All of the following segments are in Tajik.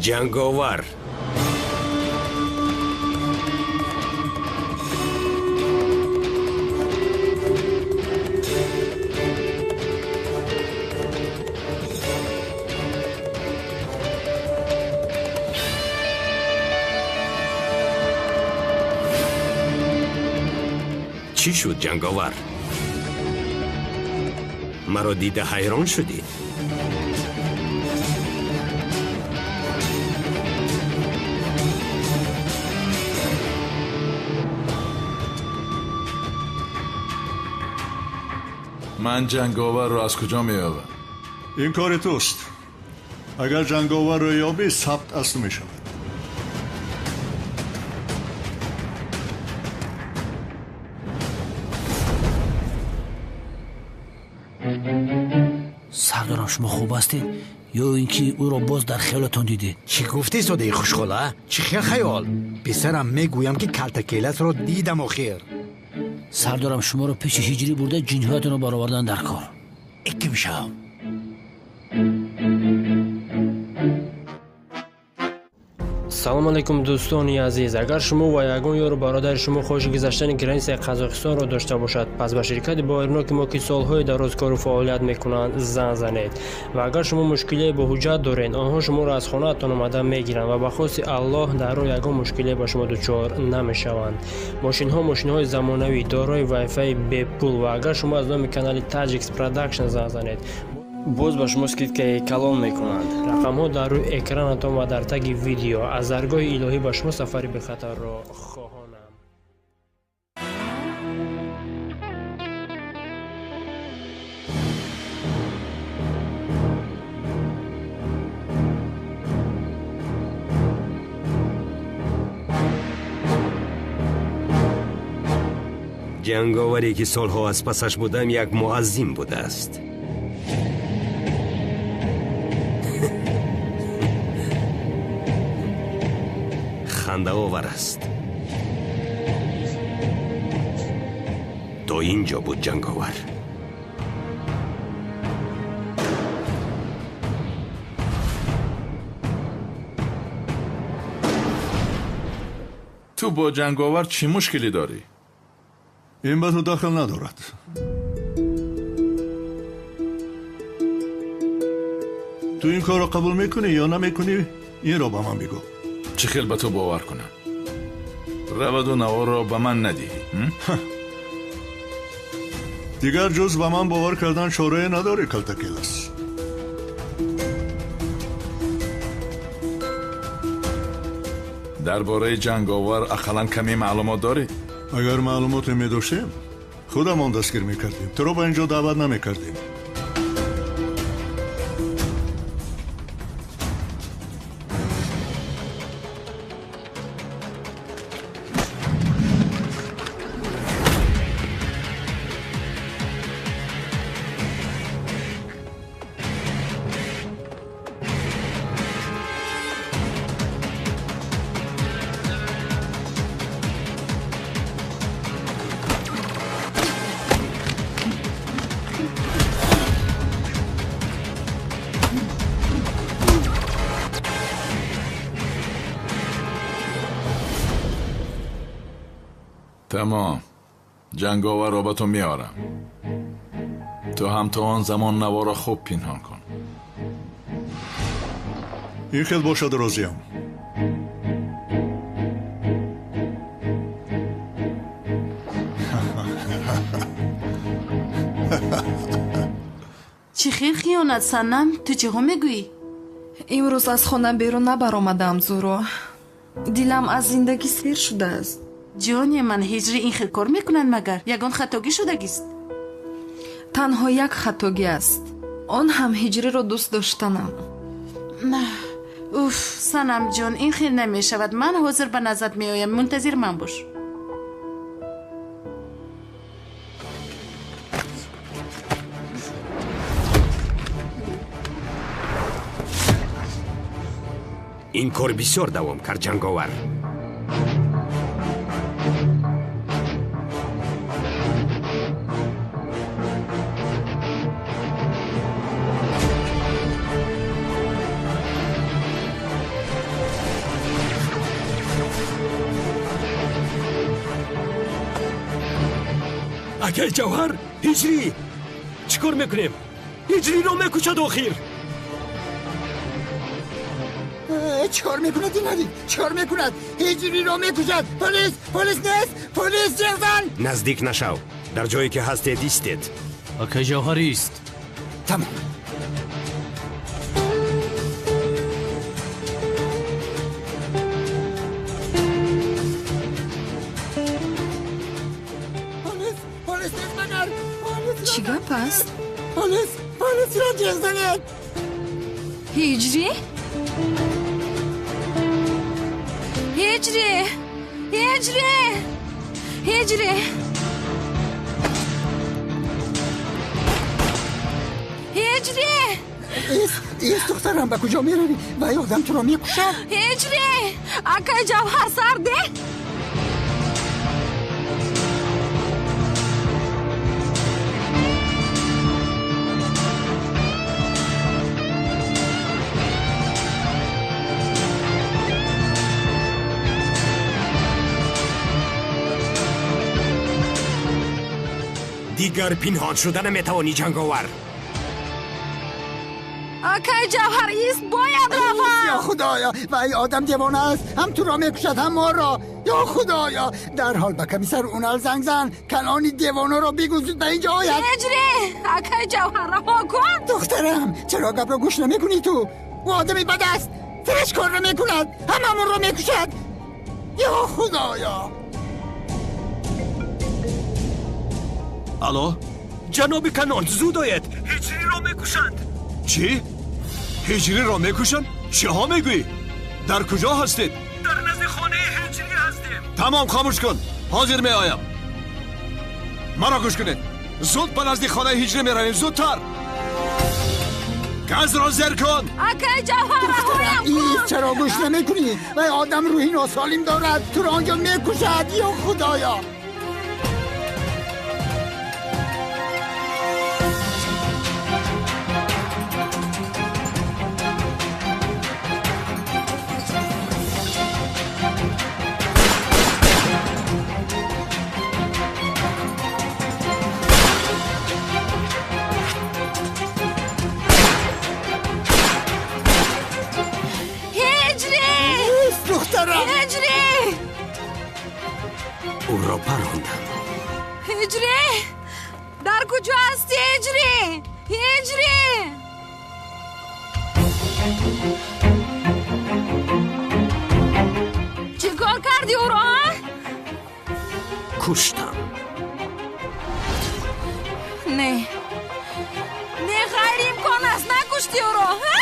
Ҷанговар. Чӣ шуд, ҷанговар? Маро дида ҳайрон шудӣ? Ман ҷанговарро аз куҷо меёбам? Ин кори туст. Агар ҷанговарро ёбӣ, сабт аз ту мешавад. Сардорам, шумо хуб ҳастед ё ин ки ӯро боз дар хаёлатон дидед? Чӣ гуфтӣ, содаи хушхола? Чӣ хел хаёл? Писарам, мегӯям ки калтакеласро дидам охир. Сардорам, шуморо пеши ҳиҷрӣ бурда ҷинҳоятонро баровардан дар кор. Икким шав. Салом алейкум, дӯстони азиз. Агар шумо ва ягон ёру бародари шумо хоҳиши гузаштани границаи Қазоқистонро дошта бошад, пас ба ширкати боварноки мо, ки солҳои дароз кору фаъолият мекунанд, занг занед. Ва агар шумо мушкилие бо ҳуҷҷат доред, онҳо шуморо аз хонаатон омада мегиранд ва ба хости Аллоҳ дар роҳ ягон мушкилие ба шумо дучор намешаванд. Мошинҳо мошинҳои замонавӣ, дорои вайфаи бепул, ва агар шумо аз номи канали Таҷикс Продакшн занг занед, боз ба шумо скидкаи калон мекунанд. Рақамҳо дар рӯи экранатон ва дар таги видео. Аз даргоҳи илоҳӣ ба шумо сафари бехатарро хоҳонам. Ҷанговаре ки солҳо аз пасаш будам, як муаззим будааст. Хандаовар аст. То ин ҷо буд ҷанговар. Ту бо ҷанговар чӣ мушкилӣ дорӣ? Ин ба ту дахл надорад. Ту ин корро қабул мекунӣ ё намекунӣ, инро ба ман бигӯ. Чӣ хел ба ту бовар кунам? Раваду наворро ба ман надиҳӣ. Дигар ҷуз ба ман бовар кардан чорае надорӣ, калтакелас. Дар бораи ҷанговар ақаллан каме маълумот дорӣ? Агар маълумоте медоштем, худамон дастгир мекардем, туро ба ин ҷо даъват намекардем. Тамом, ҷанговарро ба ту меорам. Ту ҳам то он замон наворро хуб пинҳон кун. Ин хел бошад, розиям. Чӣ хел хиёнат, Санам? Ту чиҳо мегӯӣ? Имрӯз аз хона берун набаромадам, Зуро. Дилам аз зиндагӣ сер шудааст. Ҷоне ман, ҳиҷрӣ ин хел кор мекунанд магар? Ягон хатогӣ шудагист? Танҳо як хатогӣ аст. Он ҳам ҳиҷриро дӯст доштанам. Уф, Санамҷон, ин хел намешавад. Ман ҳозир ба назарат меоям. Мунтазир ман бош. Ин кор бисёр давом кард, ҷанговар. Акай Ҷавҳар, Ҳиҷрӣ! Чӣ кор мекунем? Ҳиҷриро мекушад охир! Чӣ кор мекунад ин ҳариф? Чӣ кор мекунад? Ҳиҷриро мекушад! Полис! Полис нест! Полис ҷеғ зан! Наздик нашав. Дар ҷое ки ҳастед истед. Акай Ҷавҳар ист. Тамом. Полис! Полис нест магар? Чӣ гап аст? Полис! Полисро ҷеғ занед! Ҳиҷрӣ? Ҳиҷрӣ! Ҳиҷрӣ! Ҳиҷрӣ! Ҳиҷрӣ! Ист, ист духтарам, ба куҷо меравӣ? Вай одам туро мекушад. Ҳиҷрӣ! Акай Ҷавҳар сарде? Дигар пинҳон шуда наметавонӣ, ҷанговар. Акай Ҷавҳар ист, бояд равам. Ё Худоё, вай одам девона аст, ҳам туро мекушад, ҳам моро. Ё Худоё, дарҳол ба комиссар Унал занг зан, калони девонаро бигӯ зуд ба инҷо ояд. Ҳиҷрӣ! Акай Ҷавҳар раҳо кун. Духтарам, чаро гапро гӯш намекунӣ ту? Ӯ одами бад аст, сараш корро мекунад, ҳамамонро мекушад. Ё Худоё! Алло? Ҷаноби Канон, зуд оед! Ҳиҷриро мекушанд! Чӣ? Ҳиҷриро мекушанд? Чиҳо мегӯӣ? Дар куҷо ҳастед? Дар назди хонаи Ҳиҷрӣ ҳастем. Тамом, хомӯш кун. Ҳозир меоям. Маро гӯш кунед. Зуд ба назди хонаи Ҳиҷрӣ меравем, зудтар. Газро зер кун. Акай Ҷавҳар, раҳоям кун. Ист, чаро гӯш намекунӣ? Вай одам рӯҳи носолим дорад, туро онҷо мекушад. Ё Худоё! Ӯро парондам. Ҳиҷрӣ! Дар куҷо ҳастӣ, Ҳиҷрӣ? Ҳиҷрӣ! Чӣ кор кардӣ ӯро, а? Куштам. Не. Не, ғайриимкон аст, накуштӣ ӯро, а?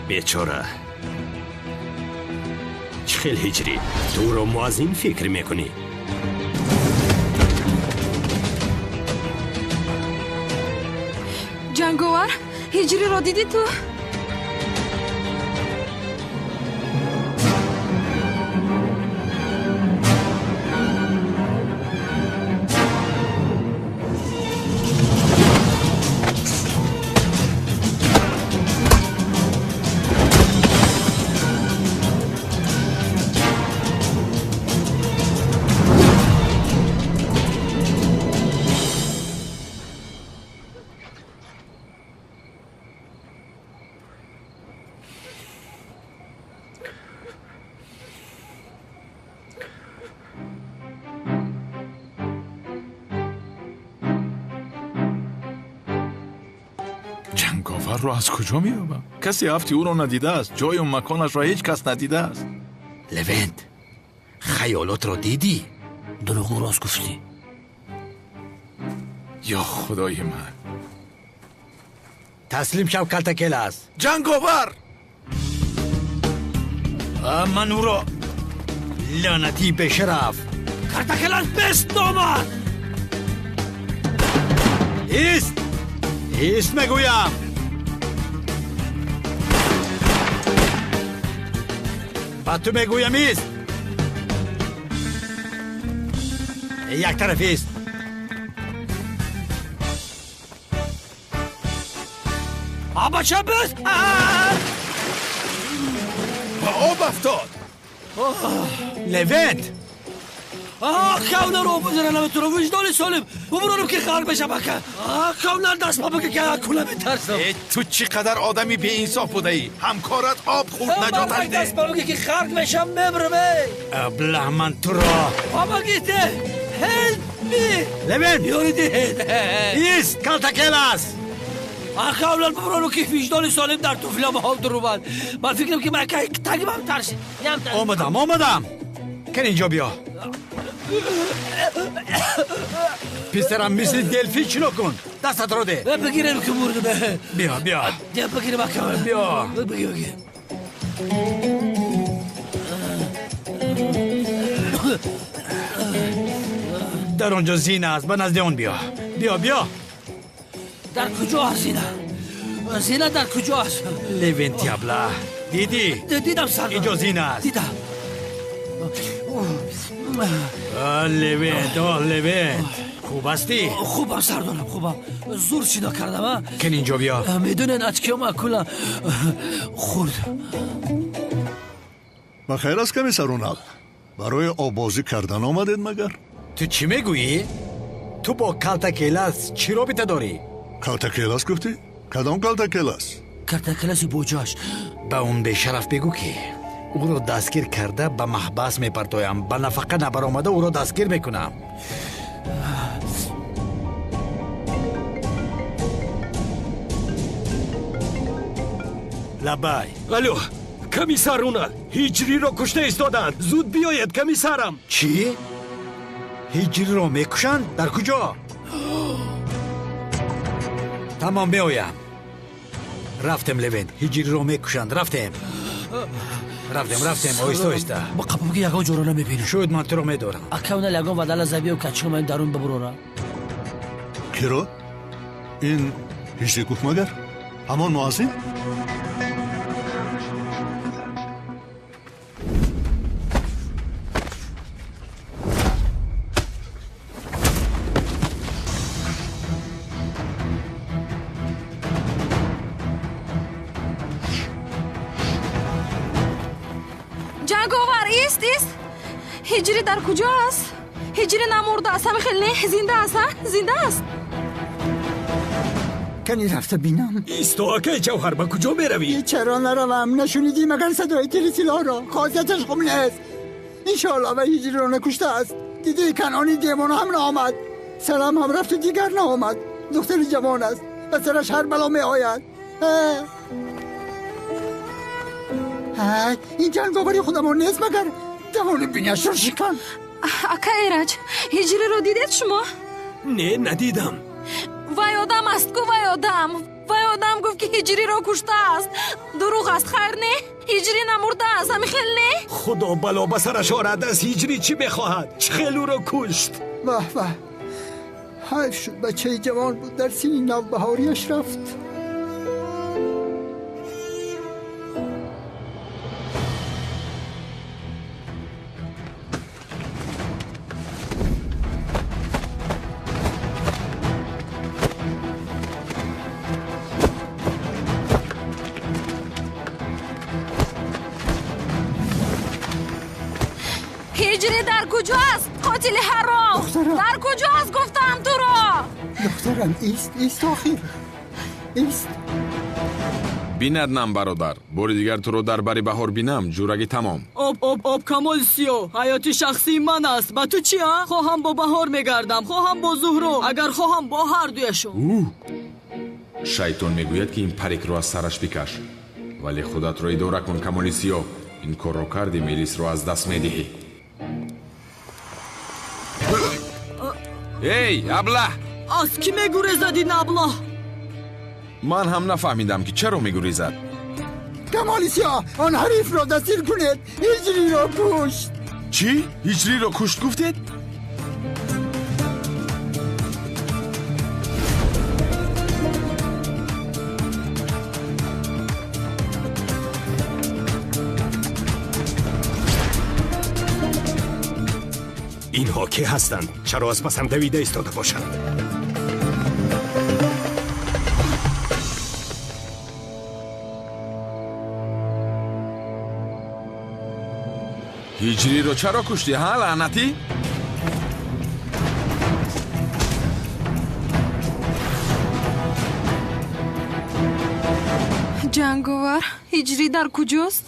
Бечора. Чӣ хел Ҳиҷрӣ? Ту ӯро муаззин фикр мекунӣ? Ҷанговар, Ҳиҷриро дидӣ ту? Ҷанговарро аз куҷо меёбам? Касе ҳафти ӯро надидааст, ҷою маконашро ҳеҷ кас надидааст. Левент, хаёлотро дидӣ? Дурӯғу рост гуфтӣ. Ё Худои ман! Таслим шав, Калтакелас. Ҷанговар! Ман ӯро лаънатии бешараф. Калтакелас бест омад! Ист! Ист мегӯям! Ба ту мегӯям, ист! Як тараф ист! Бача бис! Ба об афтод. Левент! Кавнар об бизара наметонам, виҷдони солим. Бубуронам ки ғарқ мешам ака. Кавнар даст ба бика ки акула метарсам. Ту чӣ қадар одами беинсоф будаӣ? Ҳамкорат об хӯрд, наҷоташ деҳ. Даст ба бика ки ғарқ мешам, мемрам эй. Аблаҳ, ман туро. Помогите! Help me! Левент! Ёри диҳед. Ист, калтакелас! Акавлар бубурону ки виҷдони солим дар туфлям ҳол дурумад. Ман фикрам ки ман тагимам тарсид. Омадам, омадам. Кан инҷо биё. Писарам, мисли делфин чино кун. Дастатро деҳ. Бигирем ки мурдам. Биё, биё. Бигирем ака. Биё. Бигир, бигир. Дар он ҷо зина аст, ба назди он биё. Биё, биё. Дар куҷо аст зина? Зина дар куҷо аст? Левенти абла. Дидӣ? Дидам, сардор. Инҷо зина аст. Дидам. Левент, о Левент. Хуб ҳастӣ? Хубам, сардорам, хубам. Зур шино кардам, а? Кан инҷо биё. Медонед, аз киём акула хӯрд. Ба хайр аст, комиссар Унал? Барои оббозӣ кардан омадед магар? Ту чӣ мегӯӣ? Ту бо калтакелас чӣ робита дорӣ? Калтакелас гуфтӣ? Кадом калтакелас? Калтакеласи боҷоаш. Ба он бешараф бигӯ ки ӯро дастгир карда ба маҳбас мепартоям, ба нафақа набаромада ӯро дастгир мекунам. Лабай. Алло, комиссар Унал, ҳиҷриро кушта истодаанд. Зуд биёед, комиссарам. Чӣ? Ҳиҷриро мекушанд? Дар куҷо? Тамом, меоям. Рафтем, Левент, ҳиҷриро мекушанд. Рафтем. Рафтем, рафтем, оҳиста, оҳиста. Ба қапам ки ягон ҷоро намебинам. Шояд ман туро медорам. Ака Унал, ягон вадала забиё качима дарун бибурора. Киро? Ин ҳиҷрӣ гуфт магар? Ҳамон муаззин? Ҷанговар, ист, ист. Ҳиҷрӣ дар куҷо аст? Ҳиҷрӣ намурдааст, ҳами хел не, зинда аст, а? Зинда аст. Кани рафта бинам. Исто, акай Ҷавҳар, ба куҷо меравӣ? Чаро наравам? Нашунидӣ магар садои тири силоҳро? Хосияташ хуб нест. Иншоалло ва ҳиҷриро накуштааст. Дидӣ, Канони девона ҳам наомад. Салам ҳам рафту дигар наомад. Духтари ҷавон аст, ба сараш ҳар бало меояд. Ин ҷанговари худамон нест магар? Давони биняшро шикан. Ака Эраҷ, ҳиҷриро дидед шумо? Не, надидам. Вай одам аст ку, вай одам. Вай одам гуфт ки ҳиҷриро куштааст. Дурӯғ аст, хайр не? Ҳиҷрӣ намурдааст, ҳами хел не? Худо бало ба сараш орад, аз ҳиҷрӣ чӣ мехоҳад? Чӣ хел ӯро кушт? Ваҳ, ваҳ, ҳайф шуд, бачаи ҷавон буд, дар синни навбаҳориаш рафт. Ҳиҷрӣ дар куҷо аст? Қотили ҳаром! Дар куҷо аст, гуфтам туро? Духтарам, ист, ист, охир. Ист. Бинад нам, бародар, бори дигар туро дар бари баҳор бинам, ҷурагӣ тамом. Об, об, об, Камоли Сиёҳ, ҳаёти шахсии ман аст. Ба ту чи, а? Хоҳам бо баҳор мегардам, хоҳам бо Зуҳро, агар хоҳам бо ҳар дуяшон. Шайтон мегӯяд ки ин парикро аз сараш бикаш, вале худатро идора кун, Камоли Сиёҳ. Ин корро кардӣ, мелисро аз даст медиҳӣ. Эй, аблаҳ! Аз кӣ мегурезад ин аблаҳ? Ман ҳам нафаҳмидам ки чаро мегурезад. Камоли Сиёҳ, он ҳарифро дастгир кунед, ҳиҷриро кушт. Чӣ? Ҳиҷриро кушт гуфтед? Инҳо кӣ ҳастанд? Чаро аз пасам давида истода бошанд? Ҳиҷриро чаро куштӣ, ҳа, лаънатӣ? Ҷанговар, Ҳиҷрӣ дар куҷост?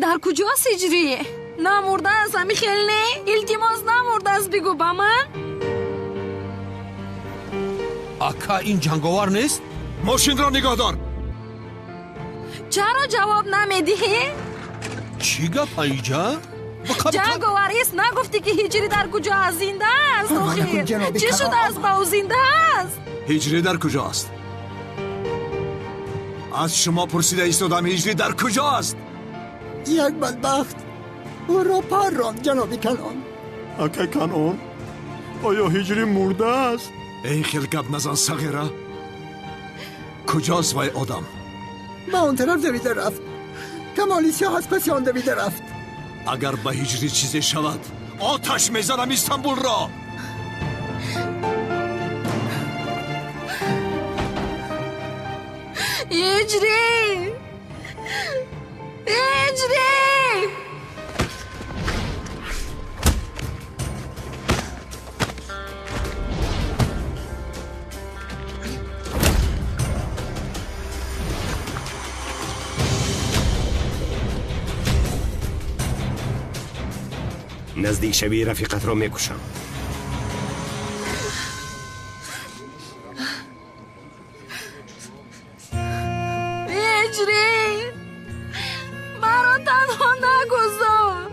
Дар куҷост Ҳиҷрӣ? Намурдааст, ҳами хел не? Илтимос, намурдааст, бигӯ ба ман. Ака, ин ҷанговар нест? Мошинро нигоҳ дор. Чаро ҷавоб намедиҳӣ? Чӣ гап, аиҷа? Ҷанговар ист, нагуфтӣ ки Ҳиҷрӣ дар куҷо аст? Зинда аст охир. Чӣ шудааст ба ӯ? Зинда аст? Ҳиҷрӣ дар куҷо аст? Аз шумо пурсида истодам, Ҳиҷрӣ дар куҷо аст? Як бадбахт ӯро парронд, ҷаноби Канон. Акай Канон, оё Ҳиҷрӣ мурдааст? Эй, хел гап назан, сағира. Куҷост вай одам? Ба он тараф давида рафт. Камоли сиёҳ аз паси он давида рафт. Агар ба Ҳиҷрӣ чизе шавад, оташ мезанам Истанбулро. Ҳиҷрӣ! Ҳиҷрӣ! Наздик шавӣ, рафиқатро мекушам. Ҳиҷрӣ, маро танҳо нагузор.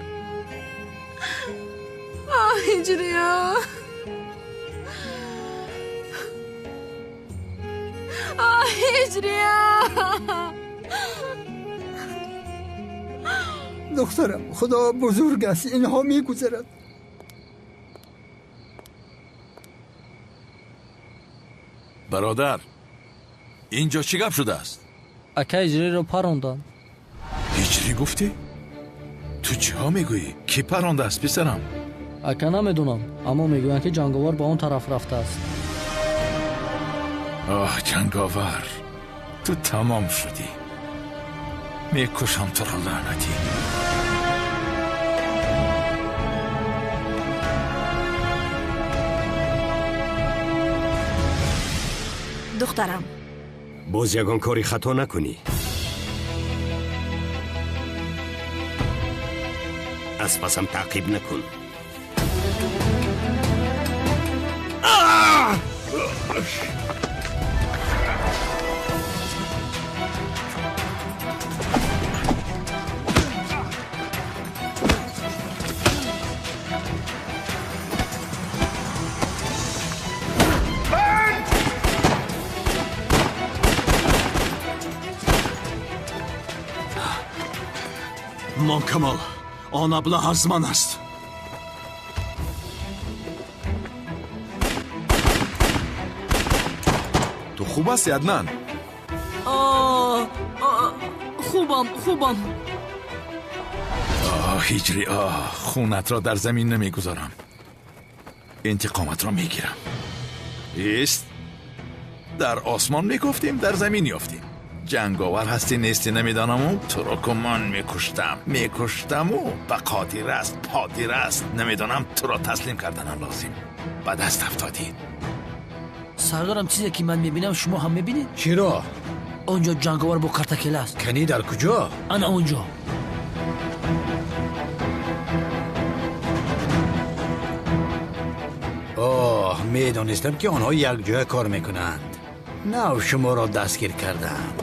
Оҳ, Ҳиҷрӣ, оҳ, Ҳиҷрӣ. Духтарам, худо бузург аст, инҳо мегузарад. Бародар, инҷо чӣ гап шудааст? Ака, Ҳиҷриро паронданд. Ҳиҷрӣ гуфтӣ? Ту чиҳо мегӯӣ? Кӣ парондааст, писарам? Ака, намедонам, аммо мегӯянд ки ҷанговар ба он тараф рафтааст. Оҳ, ҷанговар, ту тамом шудӣ. Мекушам туро, лаънатӣ. Духтарам, боз ягон кори хато накунӣ. Аз пасам таъқиб накун. Мон Камол, он аблаҳ аз ман аст. Ту хуб ҳастӣ, Аднан? Хубам, хубам. Оҳ, Ҳиҷрӣ, оҳ, хунатро дар замин намегузорам. Интиқоматро мегирам. Ист, дар осмон мегуфтем, дар замин ёфтем. Ҷанговар ҳастӣ нестӣ намедонаму, туро ку ман мекуштам, мекуштаму ба қодир аст, подир аст, намедонам, туро таслим карданам лозим. Ба даст афтодӣ. Сардорам, чизе ки ман мебинам, шумо ҳам мебинед? Чиро? Он ҷо ҷанговар бо картакела аст. Канӣ, дар куҷо? Ана он ҷо. Оҳ, медонистам ки онҳо якҷоя кор мекунанд. Нав шуморо дастгир кардам.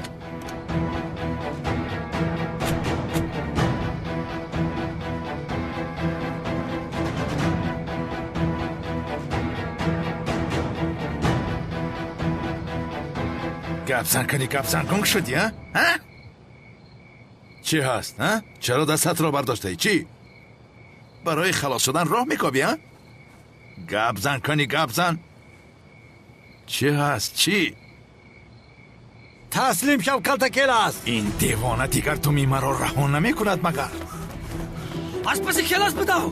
Гапзан кунӣ, гапзан гунг шудӣ, а? А? Чӣ ҳаст, а? Чаро дастатро бардоштаӣ? Чӣ? Барои халос шудан роҳ мекобӣ, а? Гапзан кунӣ, гапзан. Чӣ ҳаст, чӣ? Таслим шав, калтакел аст. Ин девона дигар туми маро раҳо намекунад магар? Аз паси келас бидав.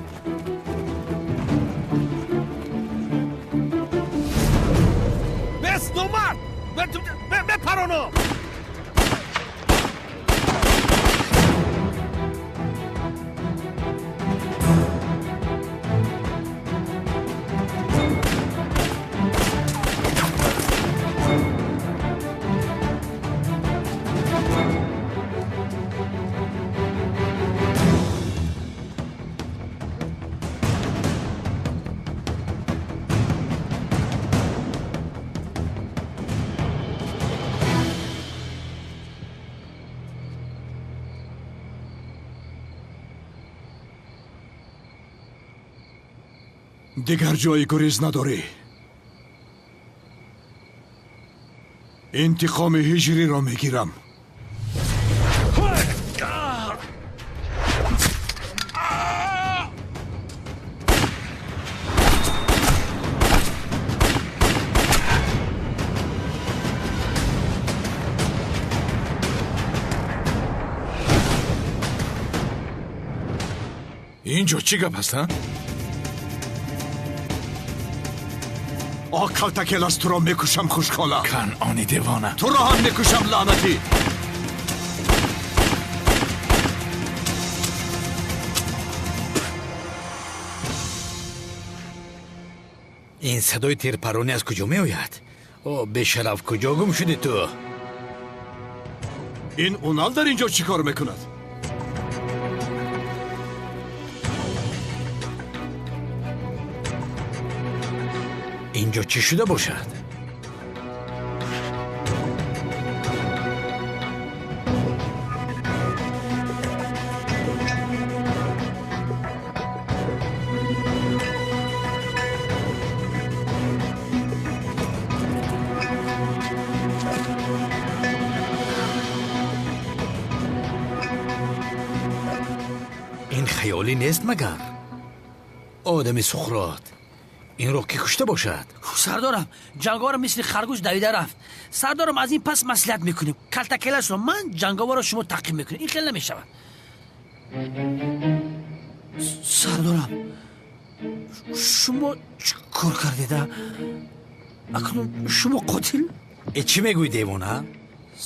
Бес, номард! Мепаронам! Дигар ҷои гурез надорӣ. Интиқоми ҳиҷриро мегирам. Инҷо чӣ гап аст, а? О, калтакелас, туро мекушам, хушкола. Канъони девона. Туро ҳам мекушам, лаънатӣ. Ин садои тирпаронӣ аз куҷо меояд? О, бешараф, куҷо гум шудӣ ту? Ин Унал дар инҷо чӣ кор мекунад? Инҷо чӣ шуда бошад? Ин хаёлӣ нест магар? Одами Суқрот инро ки кушта бошад? Сардорам, ҷанговарам мисли харгӯш давида рафт. Сардорам, аз ин пас маслиҳат мекунем. Калтакелашро ман, ҷанговарро шумо таъқиб мекунем. Ин хел намешавад. Сардорам, шумо чӣ кор кардеда? Акнун шумо қотил? Э, чӣ мегӯӣ, девона?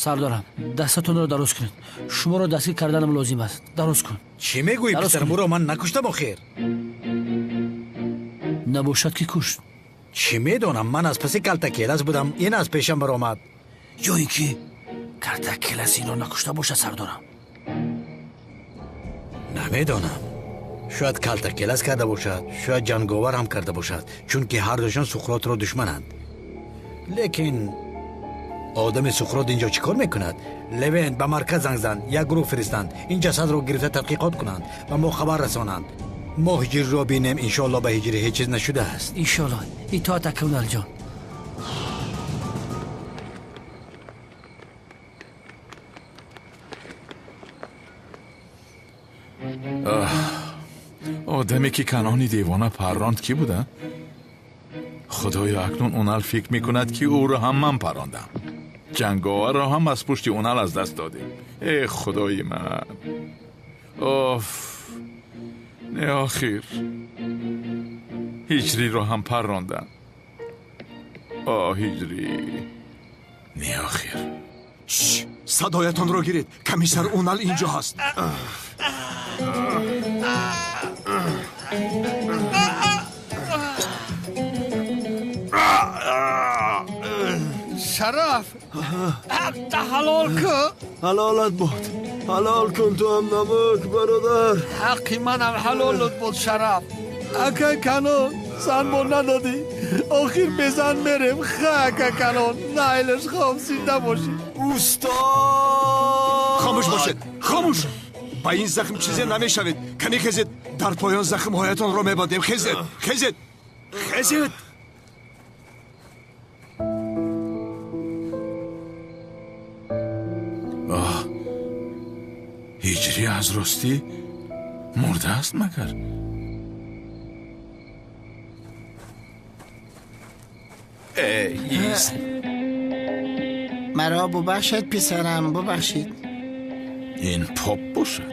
Сардорам, дастатонро дароз кунед. Шуморо дастгир карданам лозим аст. Дароз кун. Чӣ мегӯӣ, писарам? Ӯро ман накуштам охир. Набошад ки кушт. Чӣ медонам, ман аз паси калтакелас будам, ин аз пешам баромад. Ё ин ки калтакелас инро накушта бошад, сардорам. Намедонам, шояд калтакелас карда бошад, шояд ҷанговар ҳам карда бошад, чунки ҳардушон Суқротро душмананд. Лекин одами Суқрот инҷо чӣ кор мекунад? Левент, ба марказ занг зан, як гурӯҳ фиристанд, ин ҷасадро гирифта тадқиқот кунанд ва мо хабар расонанд. Мо ҳиҷриро бинем, иншоалло ба ҳиҷри ҳеҷ чиз нашудааст. Иншоалло. Итоат акуналҷон. Одаме ки Канъони девона парронд кӣ буда? Худоё, акнун Унал фикр мекунад ки ӯро ҳам ман паррондам. Ҷанговарро ҳам аз пушти Унал аз даст додем. Э, худои ман! Оф! Не, охир ҳиҷриро ҳам паррондам. О, ҳиҷрӣ! Не, охир. Садоятонро гиред, комиссар Унал инҷо ҳаст. Шараф, ҳақта ҳалол кун. Ҳалолат бод. Ҳалол кун ту ҳам намак, бародар. Ҳаққи манам ҳалолат бод, Шараф. Ака Канон, зан бо надодӣ. Охир безан мерем. Ха, ака Канон, найлаш хом, зинда бошӣ. Устод! Хомӯш бошед, хомӯш! Ба ин захм чизе намешавед. Кани хезед, дар поён захмҳоятонро мебандем. Хезед, хезед, хезед! Оҳ, ҳиҷрӣ аз ростӣ мурдааст магар? Ист. Маро бубахшед, писарам, бубахшед. Ин поп бошад.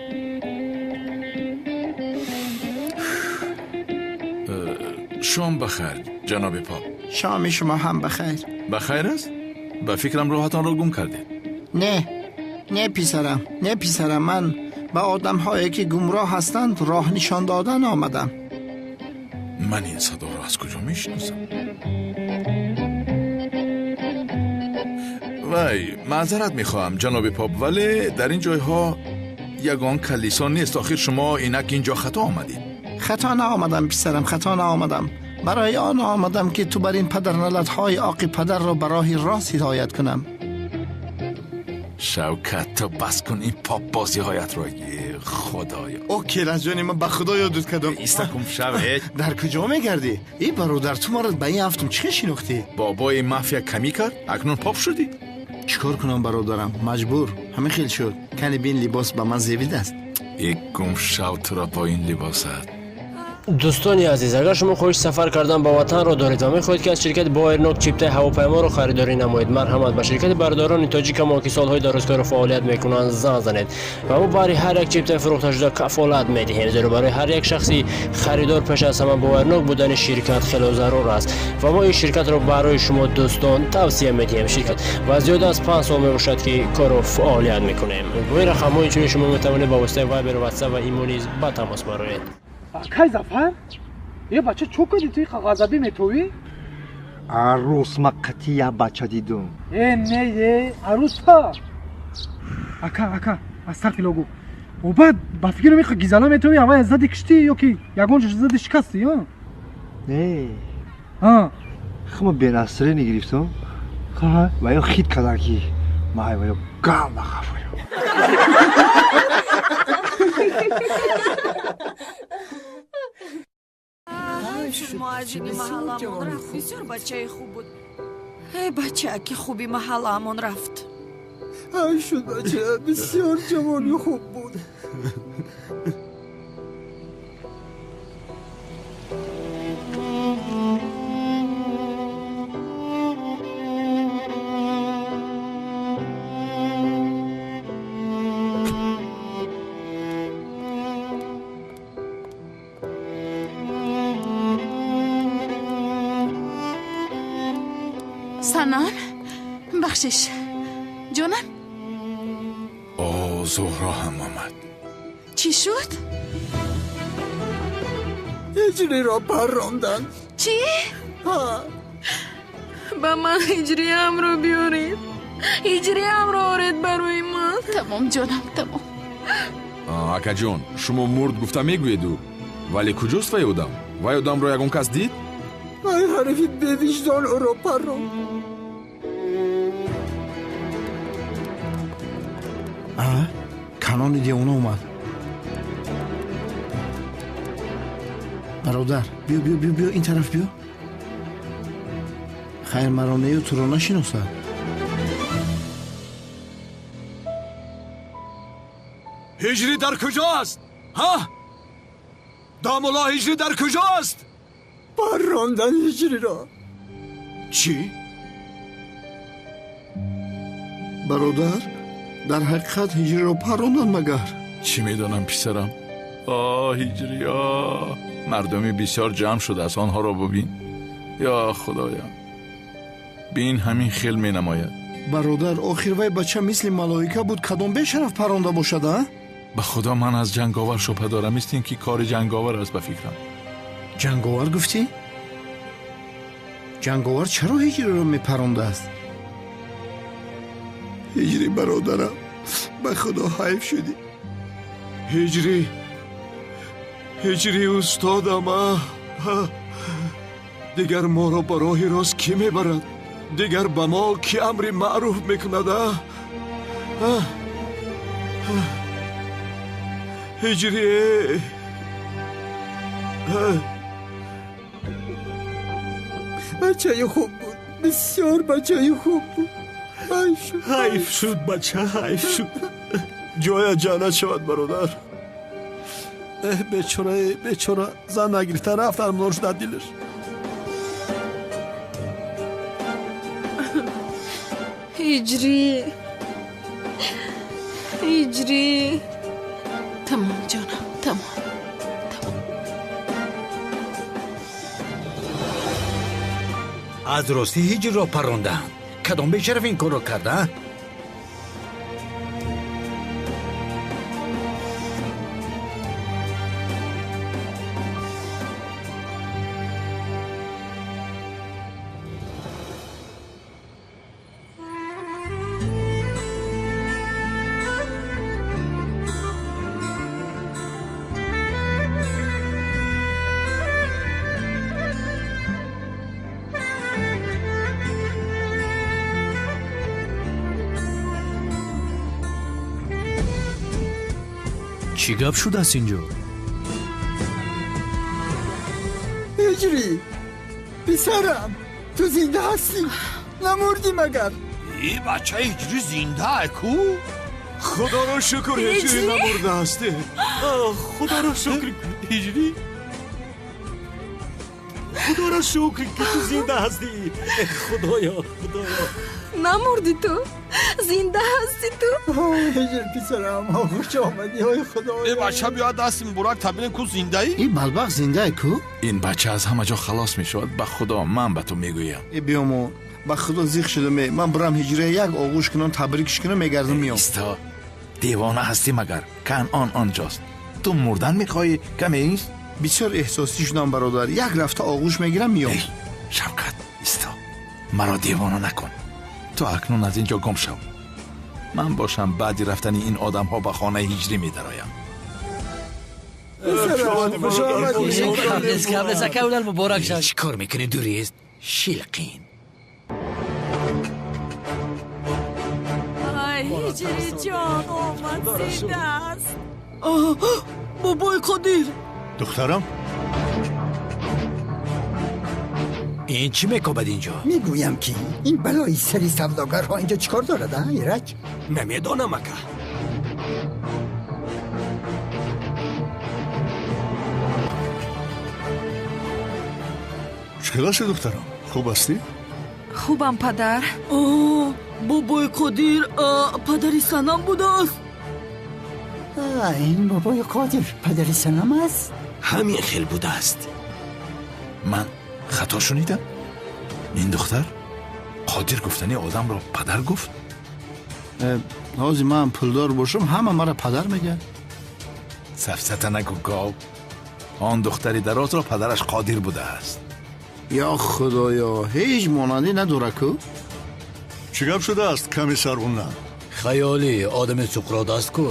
Шом бахайр, ҷаноби поп. Шоми шумо ҳам бахайр. Бахайр аст? Ба фикрам роҳатонро гум кардед. Не, не, писарам, не, писарам, ман ба одамҳое ки гумроҳ ҳастанд роҳ нишон додан омадам. Ман ин садоро аз куҷо мешиносам? Вай, маъзарат мехоҳам, ҷаноби поп, вале дар ин ҷойҳо ягон калисо нест. Охир шумо инак инҷо хато омадед. Хато наомадам, писарам, хато наомадам. Барои он омадам ки ту бар ин падарналатҳои оқи падарро ба роҳи рост ҳидоят кунам. Шавкат, ту бас кун ин попбозиҳоятро. Худоё, о келасҷони, ман ба худо ёдут кардам. Истакум шавед. Дар куҷо мегардӣ? И бародар, ту маро ба ин афтум чӣ шинохтӣ? Бобои мафия камӣ кард, акнун поп шудӣ. Чӣ кор кунам, бародарам, маҷбур, ҳамин хел шуд. Кани бин, либос ба ман зебидааст. Э, гум шав туро бо ин либосат. Дӯстони азиз, агар шумо хоҳиши сафар кардан ба ватанро доред ва мехоҳед, ки аз ширкати Боэрнок чиптаи ҳавопайморо харидорӣ намоед, марҳамат, ба ширкати бародарони тоҷикамо, ки солҳои дарозкору фаъолият мекунанд, занг занед ва мо баҳри ҳар як чиптаи фурӯхташуда кафолат медиҳем, зеро барои ҳар як шахси харидор пеш аз ҳама боварнок будани ширкат хело зарур аст ва мо ин ширкатро барои шумо дӯстон тавсия медиҳем. Ширкат ва зиёда аз 5 сол мебошад, ки кору фаъолият мекунем. Бо ин рақамҳо инчунин шумо метавонед ба воситаи Вайбер, Ватсап ва Имо низ ба тамос бароед. Акай Зафар, е бача, чо кардӣ ту, ғазабӣ метовӣ? Арӯс ма қатӣ як бача дидум. Э, не, е арӯса. Ака, ака, астағфирулло гу. Баъд ба фикрам иқа гизала метовӣ, аввал зади киштӣ ё ки ягон ҷо зади шикастӣ, ё? Не, хума бенасрини гирифтум ва ё хит кардам, ки май ва ё ганда хафоё. Муаҷини маҳалламон рафт, бисёр бачаи хуб буд. Эй, бачааки хуби маҳалламон рафт. Ай шуд, бача бисёр ҷавони хуб буд. Санам, бахшиш, ҷонам. О, Зуҳро ҳам омад. Чӣ шуд? Ҳиҷриро парронданд. Чӣ? Ба ман ҳиҷриямро биёред, ҳиҷриямро оред барои ман. Тамом, ҷонам, тамом. Акаҷон, шумо мурд гуфта мегӯеду, вале куҷост вай одам? Вай одамро ягон кас дид? Вай ҳарифи бевиҷдон ӯро парронд. Канони девона омад. Бародар, биё, биё, биё, биё, ин тараф биё. Хайр, маро нею туро нашиносад. Ҳиҷрӣ дар куҷо аст, ҳа, домулло? Ҳиҷрӣ дар куҷо аст? Паррондан ҳиҷриро. Чӣ? Бародар, дар ҳақиқат ҳиҷриро парронданд магар? Чӣ медонам, писарам. О, ҳиҷрӣ, о! Мардуми бисёр ҷамъ шудааст, онҳоро бубин. Ё худоя, бин, ҳамин хел менамояд. Бародар, охир вай бача мисли малоика буд, кадом бешараф парронда бошад, а? Ба худо, ман аз ҷанговар шубҳа дорам. Мисли ин ки кори ҷанговар аст, ба фикрам. Ҷанговар гуфтӣ? Ҷанговар чаро ҳиҷриро мепарондааст? Ҳиҷрӣ, бародарам, ба худо ҳайф шудӣ. Ҳиҷрӣ, ҳиҷрӣ, устодам, дигар моро ба роҳи рост кӣ мебарад? Дигар ба мо кӣ амри маъруф мекунад, а? Ҳиҷрӣ! Бачаи хуб буд, бисёр бачаи хуб буд. Ҳайф шуд, бача, ҳайф шуд. Ҷоя ҷаннат шавад, бародар. Эҳ, бечора, бечора, зан нагирифта рафт, армонор шуда дилаш. Ҳиҷрӣ, ҳиҷрӣ. Тамом, ҷонам, тамом. Аз ростӣ ҳиҷрро паррондаанд? Кадом бешараф ин корро карда? Чӣ гап шудааст инҷо? Ҳиҷрӣ, писарам, ту зинда ҳастӣ? Намурдӣ магар? И бача ҳиҷрӣ зинда ку? Худоро шукр, ҳиҷрӣ намурда ҳастӣ. Худоро шукр, ҳиҷрӣ. Худоро шукр, ки ту зинда ҳастӣ. Худоё, худоё. Намурдӣ ту? Зинда ҳастӣ ту? Ҳиҷр писарам, хуш омадӣ, ой худоё. Э бача биё дасти муборак табинем ку зиндаӣ? Ин бадбахт зиндае ку? Ин бача аз ҳама ҷо халос мешавад, ба худо ман ба ту мегӯям. Э биёмо, ба худо зиқ шудам, ман бурам ҳиҷрия як оғӯш кунам, табрикш кунам, мегардам меом. Исто, девона ҳастӣ магар? Канъон онҷост. Ту мурдан мехоҳӣ, каме ист? Бисёр эҳсосӣ шудам бародар, як рафта оғӯш мегирам меом. Эй, Шавкат, исто, маро девона накун. Ту акнун аз ин ҷо гум шав. Ман бошам баъди рафтани ин одамҳо ба хонаи ҳиҷрӣ медароям. Чӣ кор мекунӣ, дурист? Шилқин. Ай, ҳиҷрӣ ҷон омад, зинда аст. Бобои Қодир. Духтарам? Ин чӣ мекобад инҷо? Мегӯям ки ин балои сари савдогарҳо инҷо чӣ кор дорад, а, Ираҷ? Намедонам, ака. Чӣ хел ҳастӣ, духтарам? Хуб ҳастӣ? Хубам, падар. Бобои Қодир падари Санам будааст. Ин бобои Қодир падари Санам аст? Ҳамин хел будааст. Ман хато шунидам? Ин духтар Қодир гуфтани одамро падар гуфт? Ҳозир ман пулдор бошам, ҳама маро падар мегӯяд. Сафсата нагӯ, гов. Он духтари дарозро падараш Қодир будааст. Ё худоё, ҳеҷ монандӣ надора ку? Чӣ гап шудааст, комиссар Унал? Хаёлӣ одами Суқрот аст ку.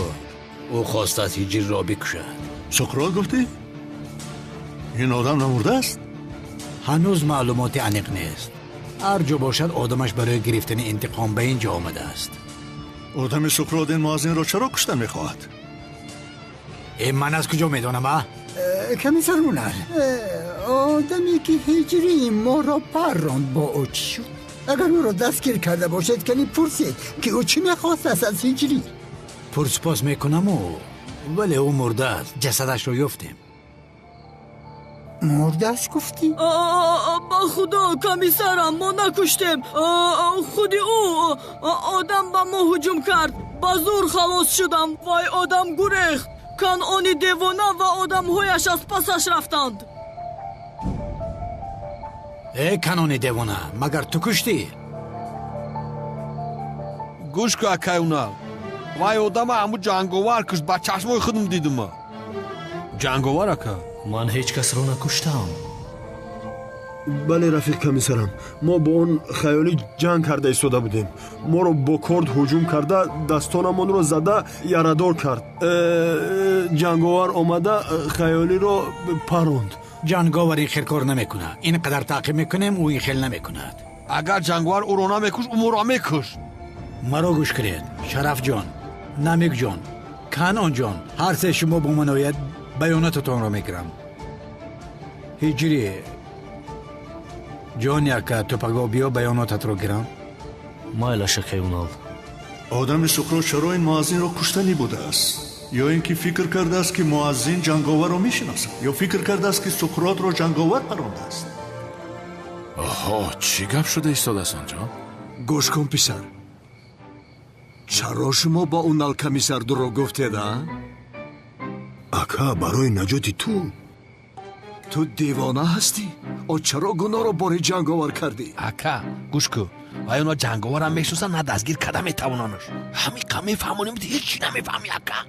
Ӯ хостааст ҳиҷрро бикушад. Суқрот гуфтӣ? Ин одам намурдааст? Ҳанӯз маълумоти аниқ нест. Ҳар ҷо бошад, одамаш барои гирифтани интиқом ба ин ҷо омадааст. Одами Суқрот ин муаззинро чаро кушта мехоҳад? Э, ман аз куҷо медонам, а? Комиссар Унал, одаме ки ҳиҷрии моро парронд бо ӯ чӣ шуд? Агар ӯро дастгир карда бошед, кани пурсед, ки ӯ чӣ мехостааст аз ҳиҷрӣ? Пурсупос мекунаму, вале ӯ мурдааст, ҷасадашро ёфтем. Мурдааст гуфтӣ? Ба худо, комиссарам, мо накуштем. Худи ӯ одам ба мо ҳуҷум кард. Ба зур халос шудам. Вай одам гурехт. Канъони девона ва одамҳояш аз пасаш рафтанд. Э, Канъони девона, магар ту куштӣ? Гӯш ку, акай Унал. Вай одама ҳаму ҷанговар кушт, ба чашмои худам дидима. Ҷанговар, ака? Ман ҳеҷ касро накуштам. Бале, рафиқ комиссарам, мо бо он хаёлӣ ҷанг карда истода будем. Моро бо корд ҳуҷум карда, дастонамонро зада ярадор кард. Ҷанговар омада хаёлиро паронд. Ҷанговар ин хел кор намекунад. Ин қадар таъқиб мекунем, ӯ ин хел намекунад. Агар ҷанговар ӯро намекушт, ӯ моро мекушт. Маро гӯш кунед, Шарафҷон, Намикҷон, Канъонҷон, ҳар се шумо бо ман ояд, баёнотатонро мегирам. Ҳиҷрӣ ҷон, яка ту паго биё, баёнотатро гирам. Майлаш, акай Унал. Одами Суқрот чаро ин муаззинро куштанӣ будааст? Ё ин ки фикр кардааст, ки муаззин ҷанговарро мешиносад, ё фикр кардааст, ки Суқротро ҷанговар парондааст? Оҳо, чӣ гап шуда истодааст онҷо? Гӯш кун, писар, чаро шумо ба Унал комиссар дурӯғ гуфтед, а? Ака, барои наҷоти ту. Ту девона ҳастӣ? О чаро гуноҳро бори ҷанговар кардӣ? Ака, гӯш кун, вай оно ҷанговарам мешиносанд, на дастгир карда метавонанаш. Ҳамиқа мефаҳмонем, ҳеҷ чӣ намефаҳмӣ, ака.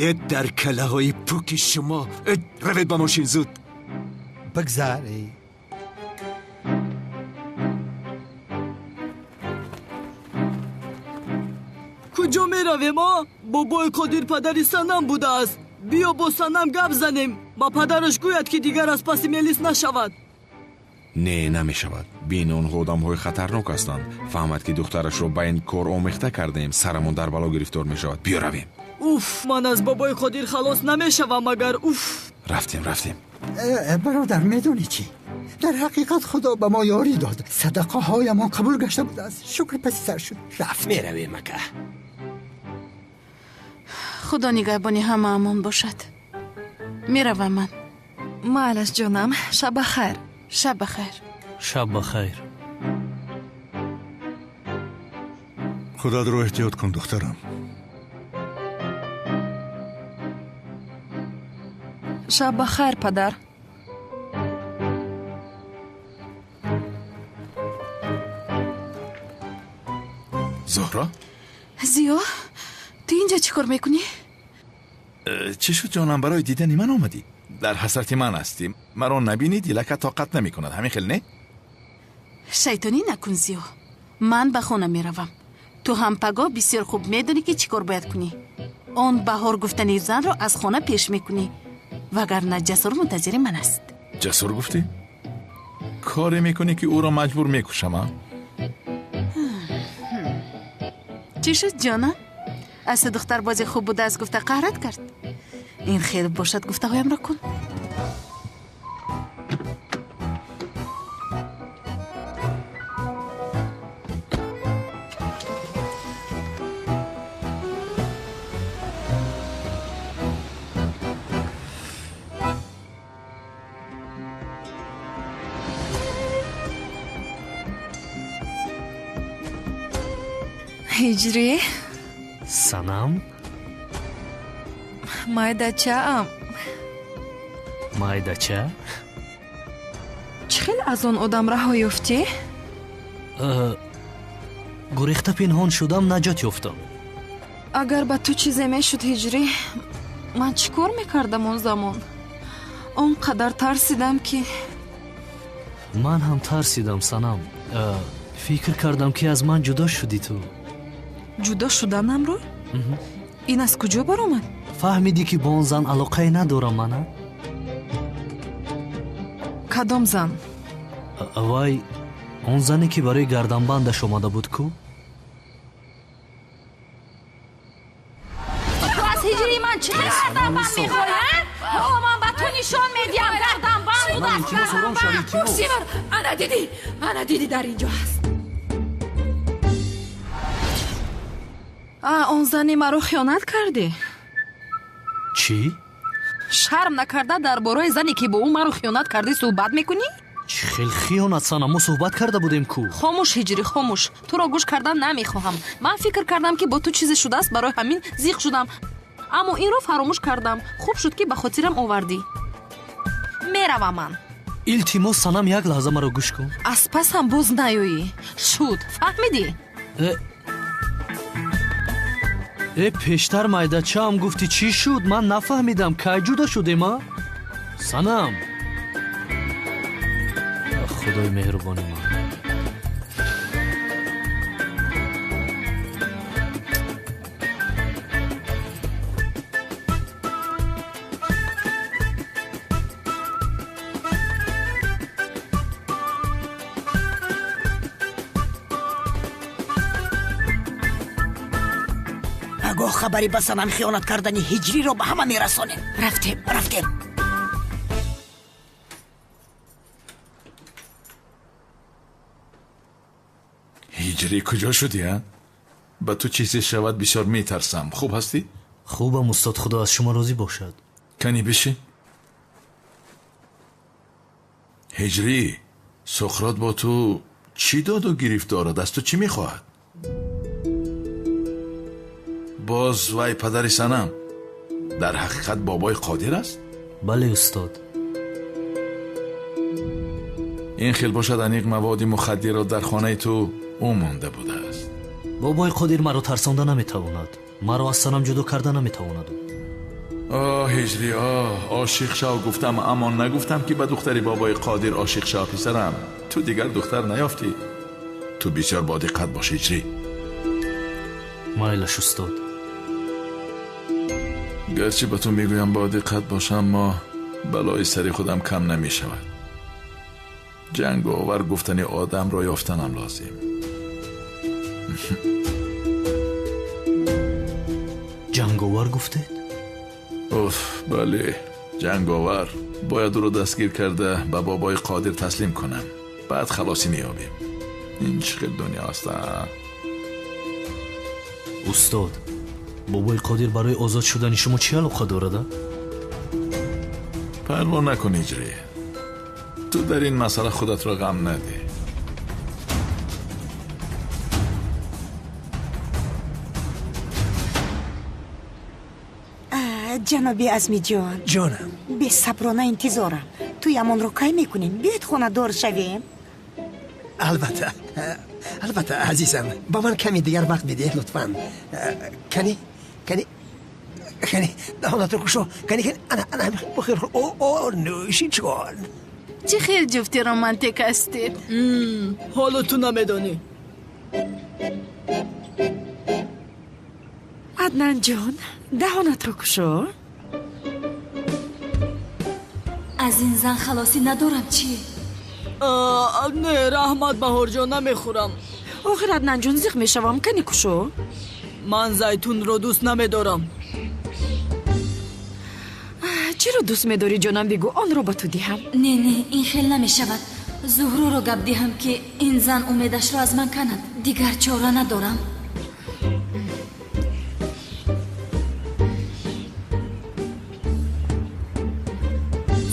Э, дар калаҳои пуки шумо! Э, равед ба мошин зуд. Бигзар. Куҷо меравем, а? Бобои Қодир падари Санам будааст. Биё бо Санам гап занем. Ба падараш гӯяд, ки дигар аз паси Мелис нашавад. Не, намешавад. Бин, онҳо одамҳои хатарнок ҳастанд. Фаҳмад, ки духтарашро ба ин кор омехта кардаем, сарамон дар бало гирифтор мешавад. Биё равем. Уф, ман аз бобои Қодир халос намешавам агар уф. Рафтем, рафтем. Бародар, медонӣ чӣ? Дар ҳақиқат Худо ба мо ёрӣ дод. Садақаҳоямон қабул гашта будааст. Шукр паси сар шуд. Рафт. Меравем, ака. Худо нигаҳбони ҳамаамон бошад. Меравам ман. Майлаш ҷонам, шаб ба хайр. Шаб ба хайр. Шаб ба хайр. Худатро эҳтиёт кун, духтарам. Шаб ба хайр, падар. Зуҳро? Зиё, ту инҷа чӣ кор мекунӣ? Чӣ шуд ҷонам, барои дидани ман омадӣ? Дар ҳасрати ман ҳастӣ. Маро набинӣ дилака тоқат намекунад. Ҳамин хел не? Шайтонӣ накун, Зиё. Ман ба хона меравам. Ту ҳам пагоҳ бисёр хуб медонӣ, ки чӣ кор бояд кунӣ. Он баҳор гуфтани занро аз хона пеш мекунӣ, вагарна Ҷасур мунтазири ман аст. Ҷасур гуфтӣ? Коре мекунӣ, ки ӯро маҷбур мекушам, а? Чӣ шуд, ҷонам? Аз ту духтарбози хуб будааст гуфта қаҳрат кард? Ин хел бошад, гуфтаҳоямро кун. Ҳиҷрӣ? Санам? Майдачаам. Майдача? Чӣ хел аз он одам раҳо ёфтӣ? Гурехта пинҳон шудам, наҷот ёфтам. Агар ба ту чизе мешуд, Ҳиҷрӣ, ман чӣ кор мекардам он замон? Он қадар тарсидам, ки Ман ҳам тарсидам, Санам. Фикр кардам, ки аз ман ҷудо шудӣ ту. Ҷудо шуданамро? Ин аз куҷо баромад? Фаҳмидӣ, ки бо он зан алоқае надорам ман, а? Кадом зан? Вай, он зане, ки барои гарданбандаш омада буд ку? Ту аз ҳиҷрии ман чӣ хел гарданбанд мехоҳӣ, а? Ҳо, ман ба ту нишон медиҳам, гарданбанд будааст, гарданбанд. Симар, ана дидӣ, ана дидӣ, дар ин ҷо ҳаст. А, он зане маро хиёнат кардӣ? Чӣ? Шарм накарда дар бораи зане, ки бо ӯ маро хиёнат кардӣ, суҳбат мекунӣ? Чӣ хел хиёнат, Санам? Мо суҳбат карда будем ку. Хомӯш, Ҳиҷрӣ, хомӯш. Туро гӯш кардан намехоҳам. Ман фикр кардам, ки бо ту чизе шудааст, барои ҳамин зиқ шудам. Аммо инро фаромӯш кардам. Хуб шуд, ки ба хотирам овардӣ. Меравам ман. Илтимос, Санам, як лаҳза маро гӯш кун. Аз пасам боз наёӣ. Шуд, фаҳмидӣ? Э, пештар майдачаам гуфтӣ, чӣ шуд? Ман нафаҳмидам, кай ҷудо шудем, а? Санам, Худои меҳрубони ман. Гоҳ хабари ба Санам хиёнат кардани Ҳиҷриро ба ҳама мерасонем. Рафтем, рафтем. Ҳиҷрӣ, куҷо шудӣ, а? Ба ту чизе шавад, бисёр метарсам. Хуб ҳастӣ? Хубам, устод, Худо аз шумо розӣ бошад. Кани бишин. Ҳиҷрӣ, Суқрот бо ту чӣ доду гирифт дорад? Аз ту чӣ мехоҳад? Боз вай падари Санам дар ҳақиқат бобои Қодир аст? Бале, устод. Ин хел бошад, аниқ маводи мухаддирро дар хонаи ту ӯ монда будааст. Бобои Қодир маро тарсонда наметавонад. Маро аз Санам ҷудо карда наметавонад. Оҳ, Ҳиҷрӣ, оҳ, ошиқ шав гуфтам, аммо нагуфтам, ки ба духтари бобои Қодир ошиқ шав, писарам. Ту дигар духтар наёфтӣ. Ту бисёр бодиққат бош, Ҳиҷрӣ. Майлаш, устод. Гарчи ба ту мегӯям бодиққат бош, аммо балои сари худам кам намешавад. Ҷанговар гуфтани одамро ёфтанам лозим. Ҷанговар гуфтед? Уф, бале, ҷанговар. Бояд ӯро дастгир карда ба бобои Қодир таслим кунам. Баъд халосӣ меёбем. Ин чӣ хел дунё аст, а? Устод, бобои Қодир барои озод шудани шумо чӣ алоқа дорад? Парво накун, Ҳиҷрӣ. Ту дар ин масъала худатро ғам надеҳ. Ҷаноби Азмиҷон. Ҷонам. Бесаброна интизорам. Туямонро кай мекунем? Биёед хонадор шавем. Албатта, албатта, азизам. Ба ман каме дигар вақт бидеҳ, лутфан. Кани, кани, кани, даҳонатро кушо. Кани, кани, ана, ана, бихӯр. О, о, нӯши ҷон. Чӣ хел ҷуфти романтик ҳастед. Ҳоло ту намедонӣ. Аднан ҷон, даҳонатро кушо. Аз ин зан халосӣ надорам, чӣ? Не, раҳмат, Баҳорҷон, намехӯрам. Охир, Аднан ҷон, зиқ мешавам, кани кушо. Ман зайтунро дӯст намедорам. Чиро дӯст медорӣ, ҷонам, бигӯ, онро ба ту диҳам. Не, не, ин хел намешавад. Зуҳроро гап диҳам, ки ин зан умедашро аз ман канад. Дигар чора надорам.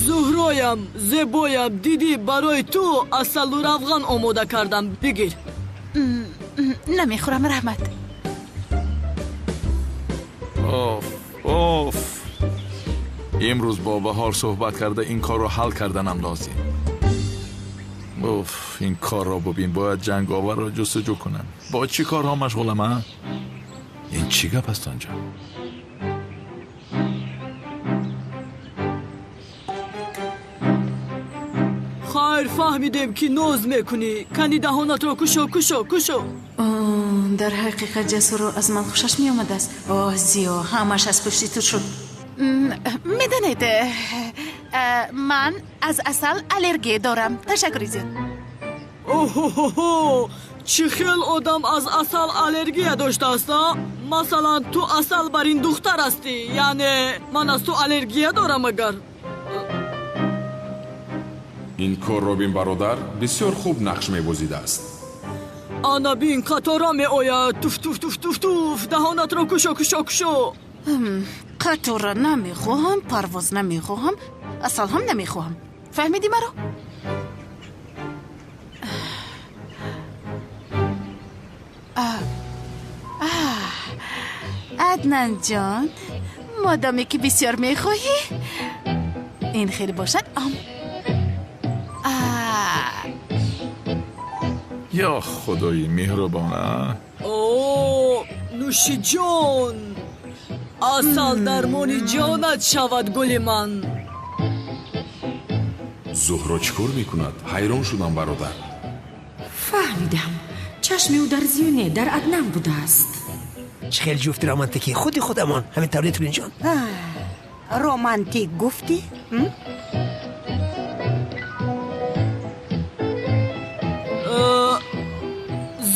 Зуҳроям, зебоям, дидӣ, барои ту асалу равған омода кардам. Бигир. Намехӯрам, раҳмат. Оф, оф. Имрӯз бо Баҳор суҳбат карда ин корро ҳал карданам лозим. Уф, ин корро бубин, бояд ҷанговарро ҷустуҷӯ кунам. Бо чӣ корҳо машғулам, а? Ин чӣ гап аст онҷо? Хайр, фаҳмидем, ки ноз мекунӣ. Кани даҳонатро кушо, кушо, кушо. Дар ҳақиқат Ҷасурро аз ман хушаш меомадааст. Оҳ, Зиё, ҳамаш аз пушти ту шуд. Медонед, ман аз асал аллергия дорам. Ташаккури зиёд. Оҳоҳо, чӣ хел одам аз асал аллергия доштааст, а? Масалан, ту асал бар ин духтар ҳастӣ, яъне ман аз ту аллергия дорам агар. Ин корро бин, бародар, бисёр хуб нақш мебозидааст. Ана бин, қатора меояд. Туф, туф, туф, туф, туф. Даҳонатро кушо, кушо, кушо. Қатора намехоҳам, парвоз намехоҳам, асал ҳам намехоҳам. Фаҳмидӣ маро? Аднанҷон, модоме ки бисёр мехоҳӣ, ин хел бошад. Ам ё худои меҳрубон, а? О, нӯши ҷон, асал дармони ҷонат шавад, гули ман. Зуҳро чӣ кор мекунад? Ҳайрон шудам, бародар. Фаҳмидам, чашми ӯ дар Зиё не, дар Аднан будааст. Чӣ хел ҷуфти романтикӣ, худи худамон ҳамин тавре, Тулинҷон. Романтик гуфтӣ?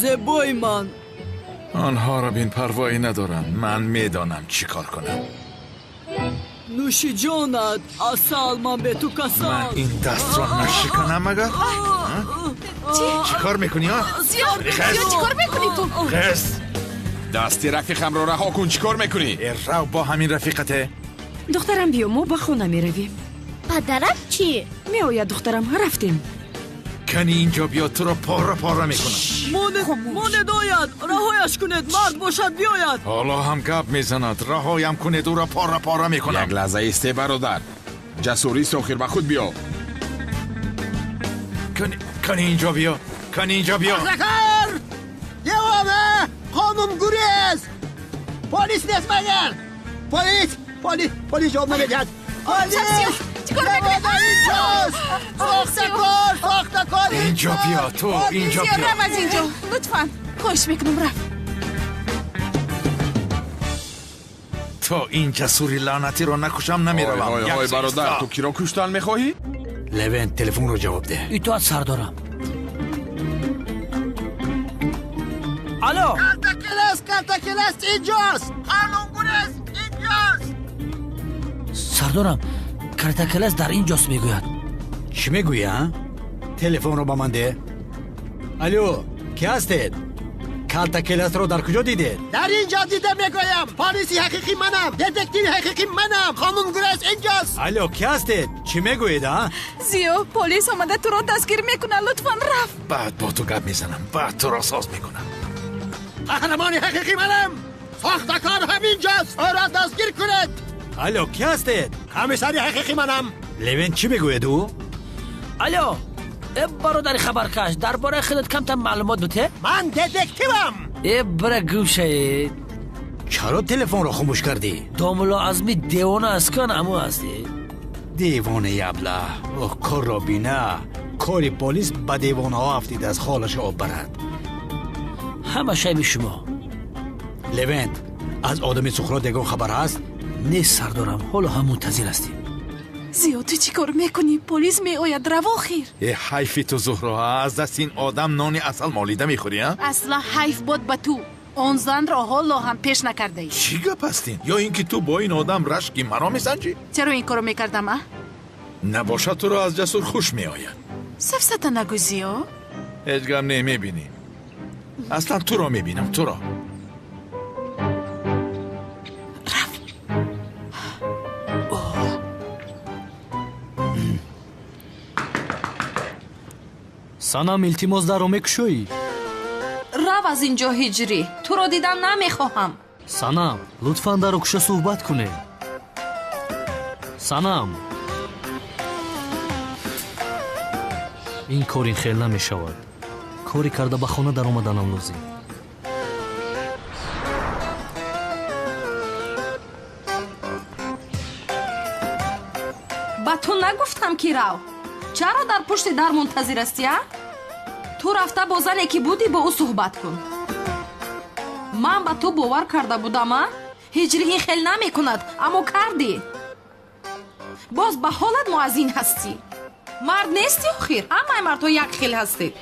Зебои ман. Онҳоро бин, парвоӣ надорам. Ман медонам чӣ кор кунам. Нӯши ҷонат, асал, ман бе ту касал. Ман ин дастро нашиканам агар? Чӣ кор мекунӣ, а? Зиё, Зиё, чӣ кор мекунӣ ту? Хез! Дасти рафиқамро раҳо кун, чӣ кор мекунӣ? Рав бо ҳамин рафиқате. Духтарам, биё, мо ба хона меравем. Падарам чӣ? Меояд, духтарам, рафтем. Кани инҷо биё, туро пора пора мекунам. Монед, ояд, раҳояш кунед, мард бошад биёяд. Ҳоло ҳам гап мезанад, раҳоям кунед, ӯро пора пора мекунам. Як лаҳза исте, бародар. Ҷасурӣ, охир ба худ биё. Кани инҷо биё, кани инҷо биё. Сохтакор! Девона! Қонун гурез! Полис нест магар? Полис! Полис! Полис ҷавоб намедиҳад. Полис! Чӣ кор мекунӣ? Сохтакор! Сохтакор! Инҷо биё, ту инҷо биё. Рав аз инҷо, лутфан. Хоҳиш мекунам, рав. То ин ҷасури лаънатиро накушам, намеравам. Ҳой, ҳой, бародар, ту киро куштан мехоҳӣ? Левент, телефонро ҷавоб деҳ. Итоат, сардорам. Алло, Картакелес, Картакелес инҷост! Қонунгурез! Сардорам, Картакелас дар ин ҷост мегӯяд. Чӣ мегӯӣ, а? Телефонро ба ман деҳ. Алло, ки ҳастед? Калтакеласро дар куҷо дидед? Дар ин ҷо дида мегӯям. Полиси ҳақиқӣ манам, детективи ҳақиқӣ манам. Хонумгурез инҷост. Алло, ки ҳастед? Чӣ мегӯед, а? Зиё, полис омада туро дастгир мекунад. Лутфан рафт. Баъд бо ту гап мезанам, баъд туро соз мекунам. Қаҳрамони ҳақиқӣ манам. Сохтакор ҳаминҷост. Ӯро дастгир кунед. Алло, ки ҳастед? Комиссари ҳақиқӣ манам. Левент чӣ мегӯяд ӯ? Алло, э бародари хабаркаш, дар бораи худат камтар маълумот бите? Ман детективам. Э бира гӯшаед. Чаро телефонро хомӯш кардӣ? Домулло Азми девона аст, кан аму ҳастӣ. Девонаи аблаҳ. Оҳ, корро бина. Кори полис ба девонаҳо афтидааст, холаша об барад. Ҳама шайби шумо. Левент, аз одами Суқрот ягон хабар ҳаст? Нест, сардорам, ҳоло ҳам мунтазир ҳастем. Зиё, ту чӣ кор мекунӣ? Полис меояд, рав охир. Э ҳайфи ту, Зуҳро, аз дасти ин одам нони асал молида мехӯрӣ, а? Асла ҳайф бод ба ту. Он занро ҳоло ҳам пеш накардаӣ. Чӣ гап аст ин? Ё ин ки ту бо ин одам рашки маро месанҷӣ? Чаро ин корро мекардам, а? Набошад, туро аз Ҷасур хуш меояд. Сафсата нагӯ, Зиё. Ҳеҷ гап не, мебинӣ. Аслан туро мебинам, туро. Санам, илтимос, дарро мекушоӣ? Рав аз ин ҷо, Ҳиҷрӣ, туро дидан намехоҳам. Санам, лутфан дарро куша, суҳбат кунем. Санам, ин кор ин хел намешавад. Коре карда ба хона даромаданам лозим. Ба ту нагуфтам, ки рав? Чаро дар пушти дар мунтазир ҳастӣ, а? Ту рафта бо зане, ки будӣ, бо ӯ суҳбат кун. Ман ба ту бовар карда будам, а? Ҳиҷрӣ ин хел намекунад, аммо кардӣ. Боз ба ҳолат муаззин ҳастӣ. Мард нестӣ охир, ҳамаи мардҳо як хел ҳастед.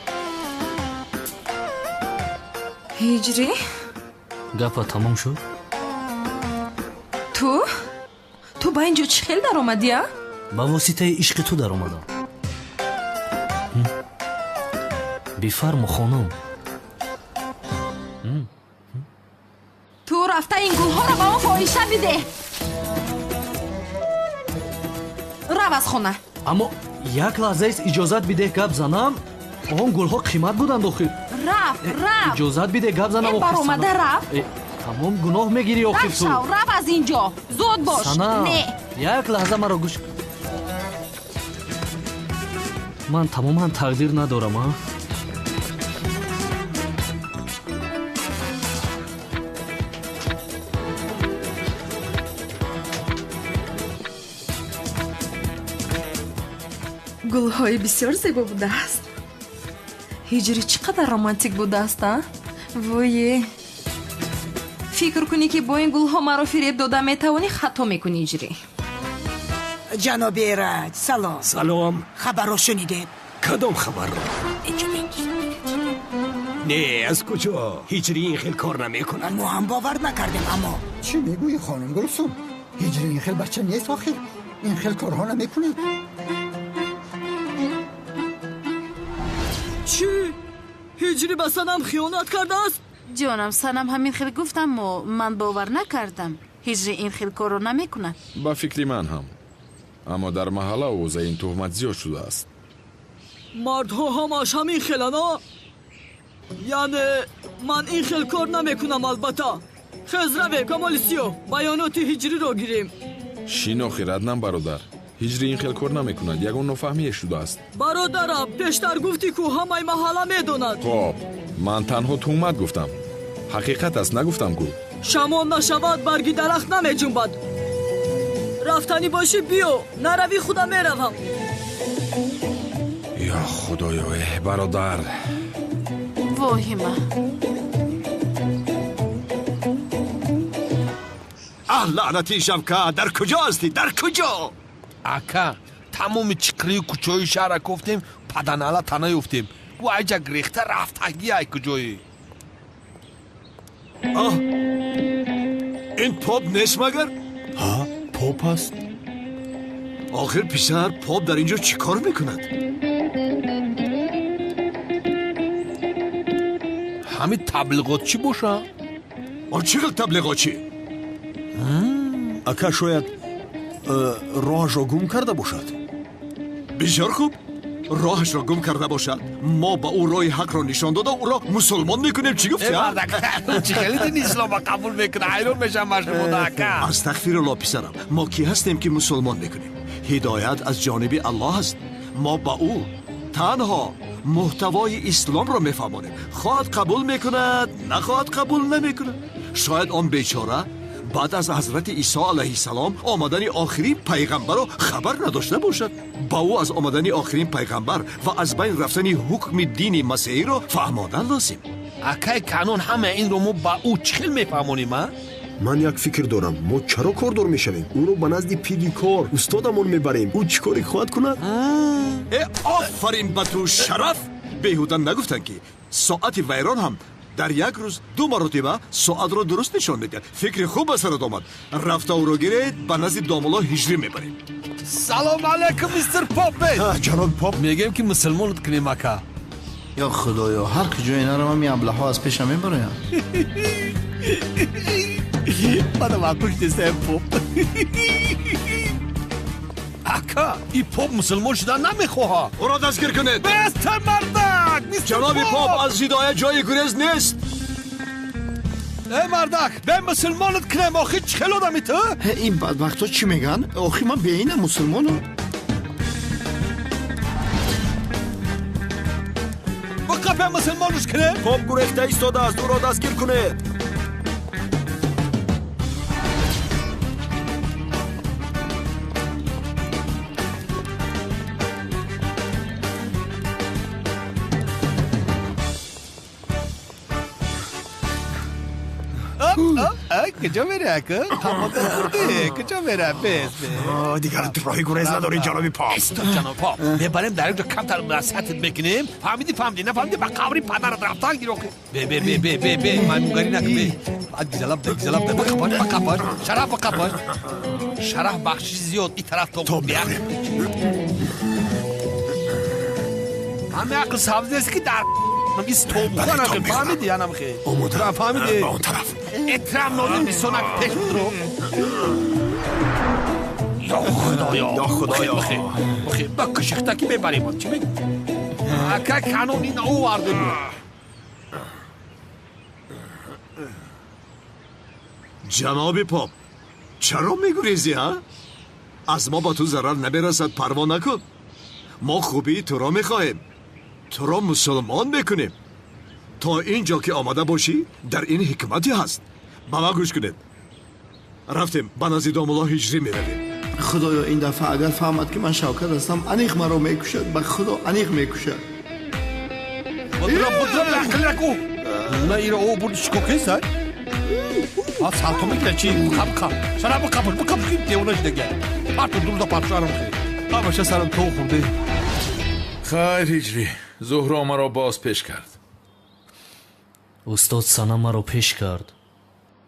Ҳиҷрӣ? Гапа тамом шуд? Ту? Ту ба ин ҷо чӣ хел даромадӣ, а? Ба воситаи ишқи ту даромадам. Бифармо, хонум. Ту рафта ин гулҳоро ба он фоҳиша бидеҳ. Рав аз хона. Аммо як лаҳзаест, иҷозат бидеҳ гап занам. Он гулҳо қимат буданд охир. Рав, рав. Иҷозат бидеҳ гап занам Э охир. Баромада рав. Э, тамом, гуноҳ мегирӣ охир Рав ту. шав, рав аз ин ҷо. Зуд бош. Санам, Не. як лаҳза маро гӯш. Ман тамоман тақдир надорам, а? Гулҳои бисёр зебо будааст. Ҳиҷрӣ чӣ қадар романтик будааст, а? Вое, фикр кунӣ, ки бо ин гулҳо маро фиреб дода метавонӣ, хато мекунӣ, Ҳиҷрӣ. Ҷаноби Эраҷ, салом. Салом. Хабарро шунидед? Кадом хабарро? Не, аз куҷо? Ҳиҷрӣ ин хел кор намекунад. Мо ҳам бовар накардем, аммо Чӣ мегӯӣ, хонум Гулсум? Ҳиҷрӣ ин хел бача нест охир. Ин хел корҳо намекунад. Чӣ? Ҳиҷрӣ ба Санам хиёнат кардааст? Ҷонам, Санам ҳамин хел гуфт, аммо ман бовар накардам. Ҳиҷрӣ ин хел корро намекунад. Ба фикри ман ҳам, аммо дар маҳалла овозаи ин туҳмат зиёд шудааст. Мардҳо ҳамааш ҳамин хеланд, а? Яъне ман ин хел кор намекунам, албатта. Хез, равем, Камоли Сиёҳ, баёноти Ҳиҷриро гирем. Шин охир, Аднан бародар, Ҳиҷрӣ ин хел кор намекунад, ягон нофаҳмие шудааст. Бародарам, пештар гуфтӣ, ку ҳамаи маҳалла медонад. Хоб, ман танҳо туҳмат гуфтам, ҳақиқат аст нагуфтам ку. Шамол нашавад, барги дарахт намеҷунбад. Рафтанӣ бошӣ, биё, наравӣ, худам меравам. Ё худоё, эҳ бародар. Воҳима. Аҳ, лаънати Шавка, дар куҷо ҳастӣ, дар куҷо? Ака, тамоми чиқрию кӯчаҳои шаҳрра кофтем, паданала наёфтем. Ӯ айҷа гирехта рафтагӣ ай куҷоӣ. Аҳ, ин поп нест магар? Ҳа, поп аст. Охир писар, поп дар инҷо чӣ кор мекунад? Ҳамин таблиғотчӣ боша? Он чӣ хел таблиғотчӣ? Ака, шояд роҳашро гум карда бошад. Бисёр хуб, роҳашро гум карда бошад. Мо ба ӯ роҳи ҳақро нишон дода, ӯро мусулмон мекунем. Чӣ гуфти? Чӣ хеле дини ислома қабул мекунад? Ҳайрон мешавам ба шумо, ака. Астағфирулло, писарам, мо кӣ ҳастем ки мусулмон мекунем? Ҳидоят аз ҷониби Аллоҳ аст. Мо ба ӯ танҳо муҳтавои исломро мефаҳмонем. Хоҳад қабул мекунад, нахоҳад қабул намекунад. Шояд он бечора баъд аз ҳазрати Исо алайҳиссалом омадани охирин пайғамбарро хабар надошта бошад. Ба ӯ аз омадани охирин пайғамбар ва аз байн рафтани ҳукми дини масеҳиро фаҳмодан лозим. Акай Канон, ҳама инро мо ба ӯ чӣ хел мефаҳмонем, а? Ман як фикр дорам. Мо чаро кордор мешавем? Ӯро ба назди пири кор устодамон мебарем. Ӯ чӣ коре хоҳад кунад? Э, офарин ба ту, Шараф! Беҳуда нагуфтанд, ки соати вайрон ҳам дар як рӯз ду маротиба соатро дуруст нишон медиҳад. Фикри хуб ба сарат омад. Рафта ӯро гиред, ба назди домулло Ҳиҷрӣ мебарем. Салом алайкум, мистер Попе. Ҷаноб Поп. Мегӯем, ки мусулмонат кунем, ака. Ё худоё, ҳар куҷое наравам, ин аблаҳҳо аз пешам мебароянд. Мана ман куштесем, поп. Ака, и поп мусулмон шудан намехоҳад. Ӯро дастгир кунед. Мистер мардак, мистер Ҷаноби поп, аз ҳидоят ҷои гурез нест. Э, мардак, бе мусулмонат кунем, охи чӣ хел одами ту? Ин бадбахтҳо чӣ мегӯянд? Охи ман беинам мусулмонам. Биқа, бе мусулмонаш кунем. Поп гурехта истодааст, ӯро дастгир кунед. Куҷо мере, ака? Тамока хӯрдӣ? Куҷо мере? Бес, бес. Дигар роҳи гурез надорӣ, ҷаноби поп. Исто, ҷаноб поп. Мебарем дар як ҷо, камтар насиҳатат мекунем. Фаҳмидӣ, фаҳмидӣ, нафаҳмидӣ, ба қабри падарат рафтан гир охи. Бе, бе, бе, бе, бе, бе, маймунгарӣ накун, бе. Баъд гизалаб да, гизалаб да, бақапаш, бақапаш, Шараф, бақапаш. Шараф, бахшиши зиёд, и тараф то мехӯрем. Ҳаме ақл сабз нест, ки дар истобуханам, фаҳмидӣ, янам хе. Омода. Фаҳмидӣ? Ба он тараф. Эҳтирам нозим бисонак пеш будро. Ё Худоё! Ё Худоё! Бихе, ба кушихтакӣ мебарем, чӣ мегӯ? Ака Канон, ин оварде буд. Ҷаноби поп, чаро мегурезӣ, а? Аз мо ба ту зарар намерасад, парво накун. Мо хубии туро мехоҳем. Туро мусулмон мекунем. То ин ҷо ки омада бошӣ, дар ин ҳикмате ҳаст. Ба ман гӯш кунед. Рафтем, ба назди домулло Ҳиҷрӣ меравем. Худоё, ин дафъа агар фаҳмад, ки ман Шавкат ҳастам, аниқ маро мекушад. Ба Худо, аниқ мекушад. Будра, будра, ақл наку. На иро о бурди чико кесай? А салто мекунад чи? Қап, қап. Шара бақапаш, бақапаш, ки девона шудага. Парту дурда партушарам хе. Ҳамаша сарам то хӯрде. Хайр, Ҳиҷрӣ, Зуҳро маро боз пеш кард. Устод, Санам маро пеш кард.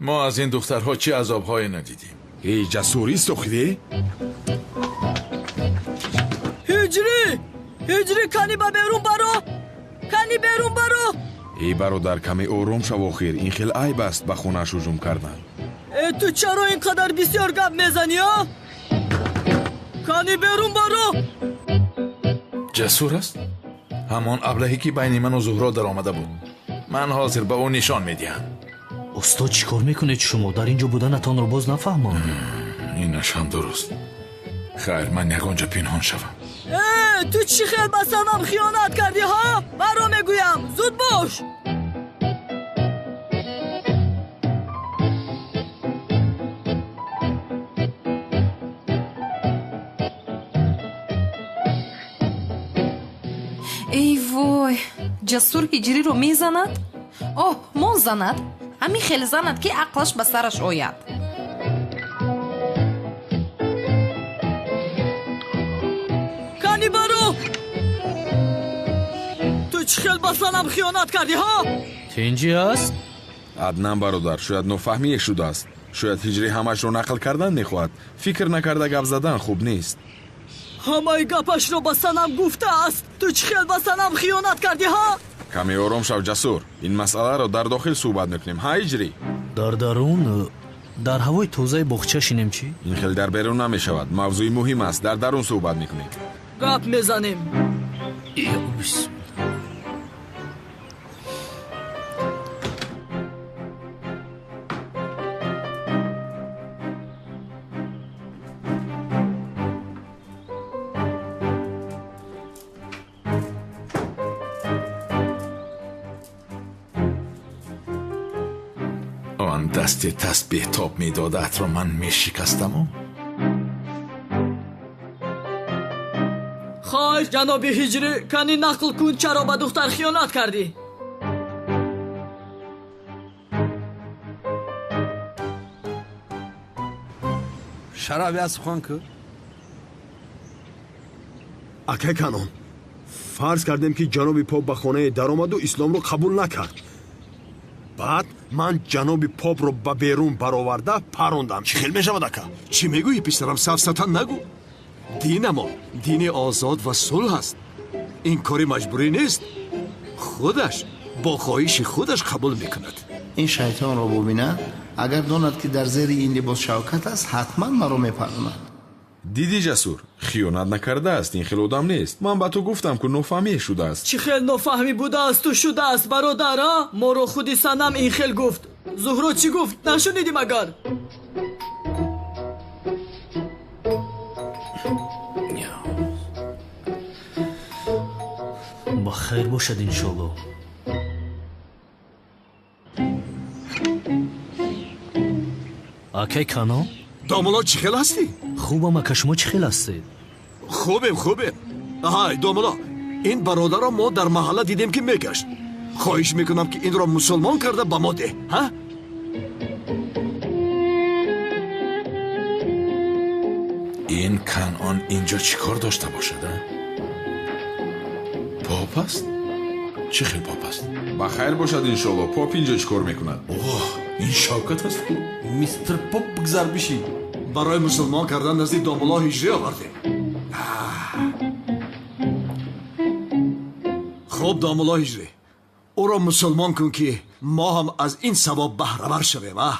Мо аз ин духтарҳо чӣ азобҳое надидем. Эй, ҷасур истохидӣ? Ҳиҷрӣ! Ҳиҷрӣ, кани ба берун баро! Кани берун баро! Эй, бародар, каме ором шав, охир ин хел айб аст ба хонааш ҳуҷум кардан. Э, ту чаро ин қадар бисёр гап мезанӣ, а? Кани берун баро! Ҷасур аст? Ҳамон аблаҳе, ки байни ману Зуҳро даромада буд. Ман ҳозир ба ӯ нишон медиҳам. Устод, чӣ кор мекунед шумо? Дар ин ҷо буданатонро боз нафаҳмам. Инаш ҳам дуруст. Хайр, ман ягон ҷо пинҳон шавам. Э, ту чӣ хел ба Санам хиёнат кардӣ, ҳа? Маро мегӯям, зуд бош! Эй вой, Ҷасур Ҳиҷриро мезанад? Оҳ, мон занад, ҳамин хел занад, ки ақлаш ба сараш ояд. Кани баро! Ту чӣ хел ба Санам хиёнат кардӣ, ҳа? Тинҷӣ аст? Аднан бародар, шояд нофаҳмие шудааст. Шояд Ҳиҷрӣ ҳамашро нақл кардан мехоҳад. Фикр накарда гап задан хуб нест. Ҳамаи гапашро ба Санам гуфтааст. Ту чӣ хел ба Санам хиёнат кардӣ, ҳа? Каме ором шав, Ҷасур. Ин масъаларо дар дохил суҳбат мекунем, ҳа, Ҳиҷрӣ? Дар дарун, дар ҳавои тозаи боғча шинем чӣ? Ин хел дар берун намешавад. Мавзӯи муҳим аст, дар дарун суҳбат мекунем. Гап мезанем. Он дасти тасбеҳтоб медодаатро ман мешикастаму. Хоҳиш, ҷаноби Ҳиҷрӣ, кани нақл кун, чаро ба духтар хиёнат кардӣ? Шараф я сухан ку. Акай Канон, фарз кардем, ки ҷаноби поп ба хонае даромаду исломро қабул накард. Баъд ман ҷаноби попро ба берун бароварда парондам. Чӣ хел мешавад, ака? Чӣ мегӯӣ, писарам? Сафсата нагӯ. Динамо дини озод ва сулҳ аст. Ин кори маҷбурӣ нест. Худаш бо хоҳиши худаш қабул мекунад. Ин шайтонро бубинад, агар донад, ки дар зери ин либос Шавкат аст, ҳатман маро мепаронад. Дидӣ, Ҷасур, хиёнат накардааст, ин хел одам нест. Ман ба ту гуфтам, ку нофаҳмӣ шудааст. Чӣ хел нофаҳмӣ будаасту шудааст, бародар, а? Моро худи Санам ин хел гуфт. Зуҳро чӣ гуфт, нашунидӣ магар? Ба хайр бошад, иншолло. Акай Канон? Домулло, чӣ хел ҳастӣ? Хубам, ака, шумо чӣ хел ҳастед? Хубем, хубем. Ҳай, домулло, ин бародарро мо дар маҳалла дидем, ки мегашт. Хоҳиш мекунам, ки инро мусулмон карда ба мо деҳ, ҳа? Ин Канон инҷо чӣ кор дошта бошад, а? Поп аст? Чӣ хел поп аст? Ба хайр бошад, иншолло. Поп инҷо чӣ кор мекунад? Оҳ, ин Шавкат аст ку. Мистер Поп, бигзар, бишин. Барои мусулмон кардан назди домулло Ҳиҷрӣ овардем. Хуб, домулло Ҳиҷрӣ, ӯро мусулмон кун, ки мо ҳам аз ин савоб баҳравар шавем, а?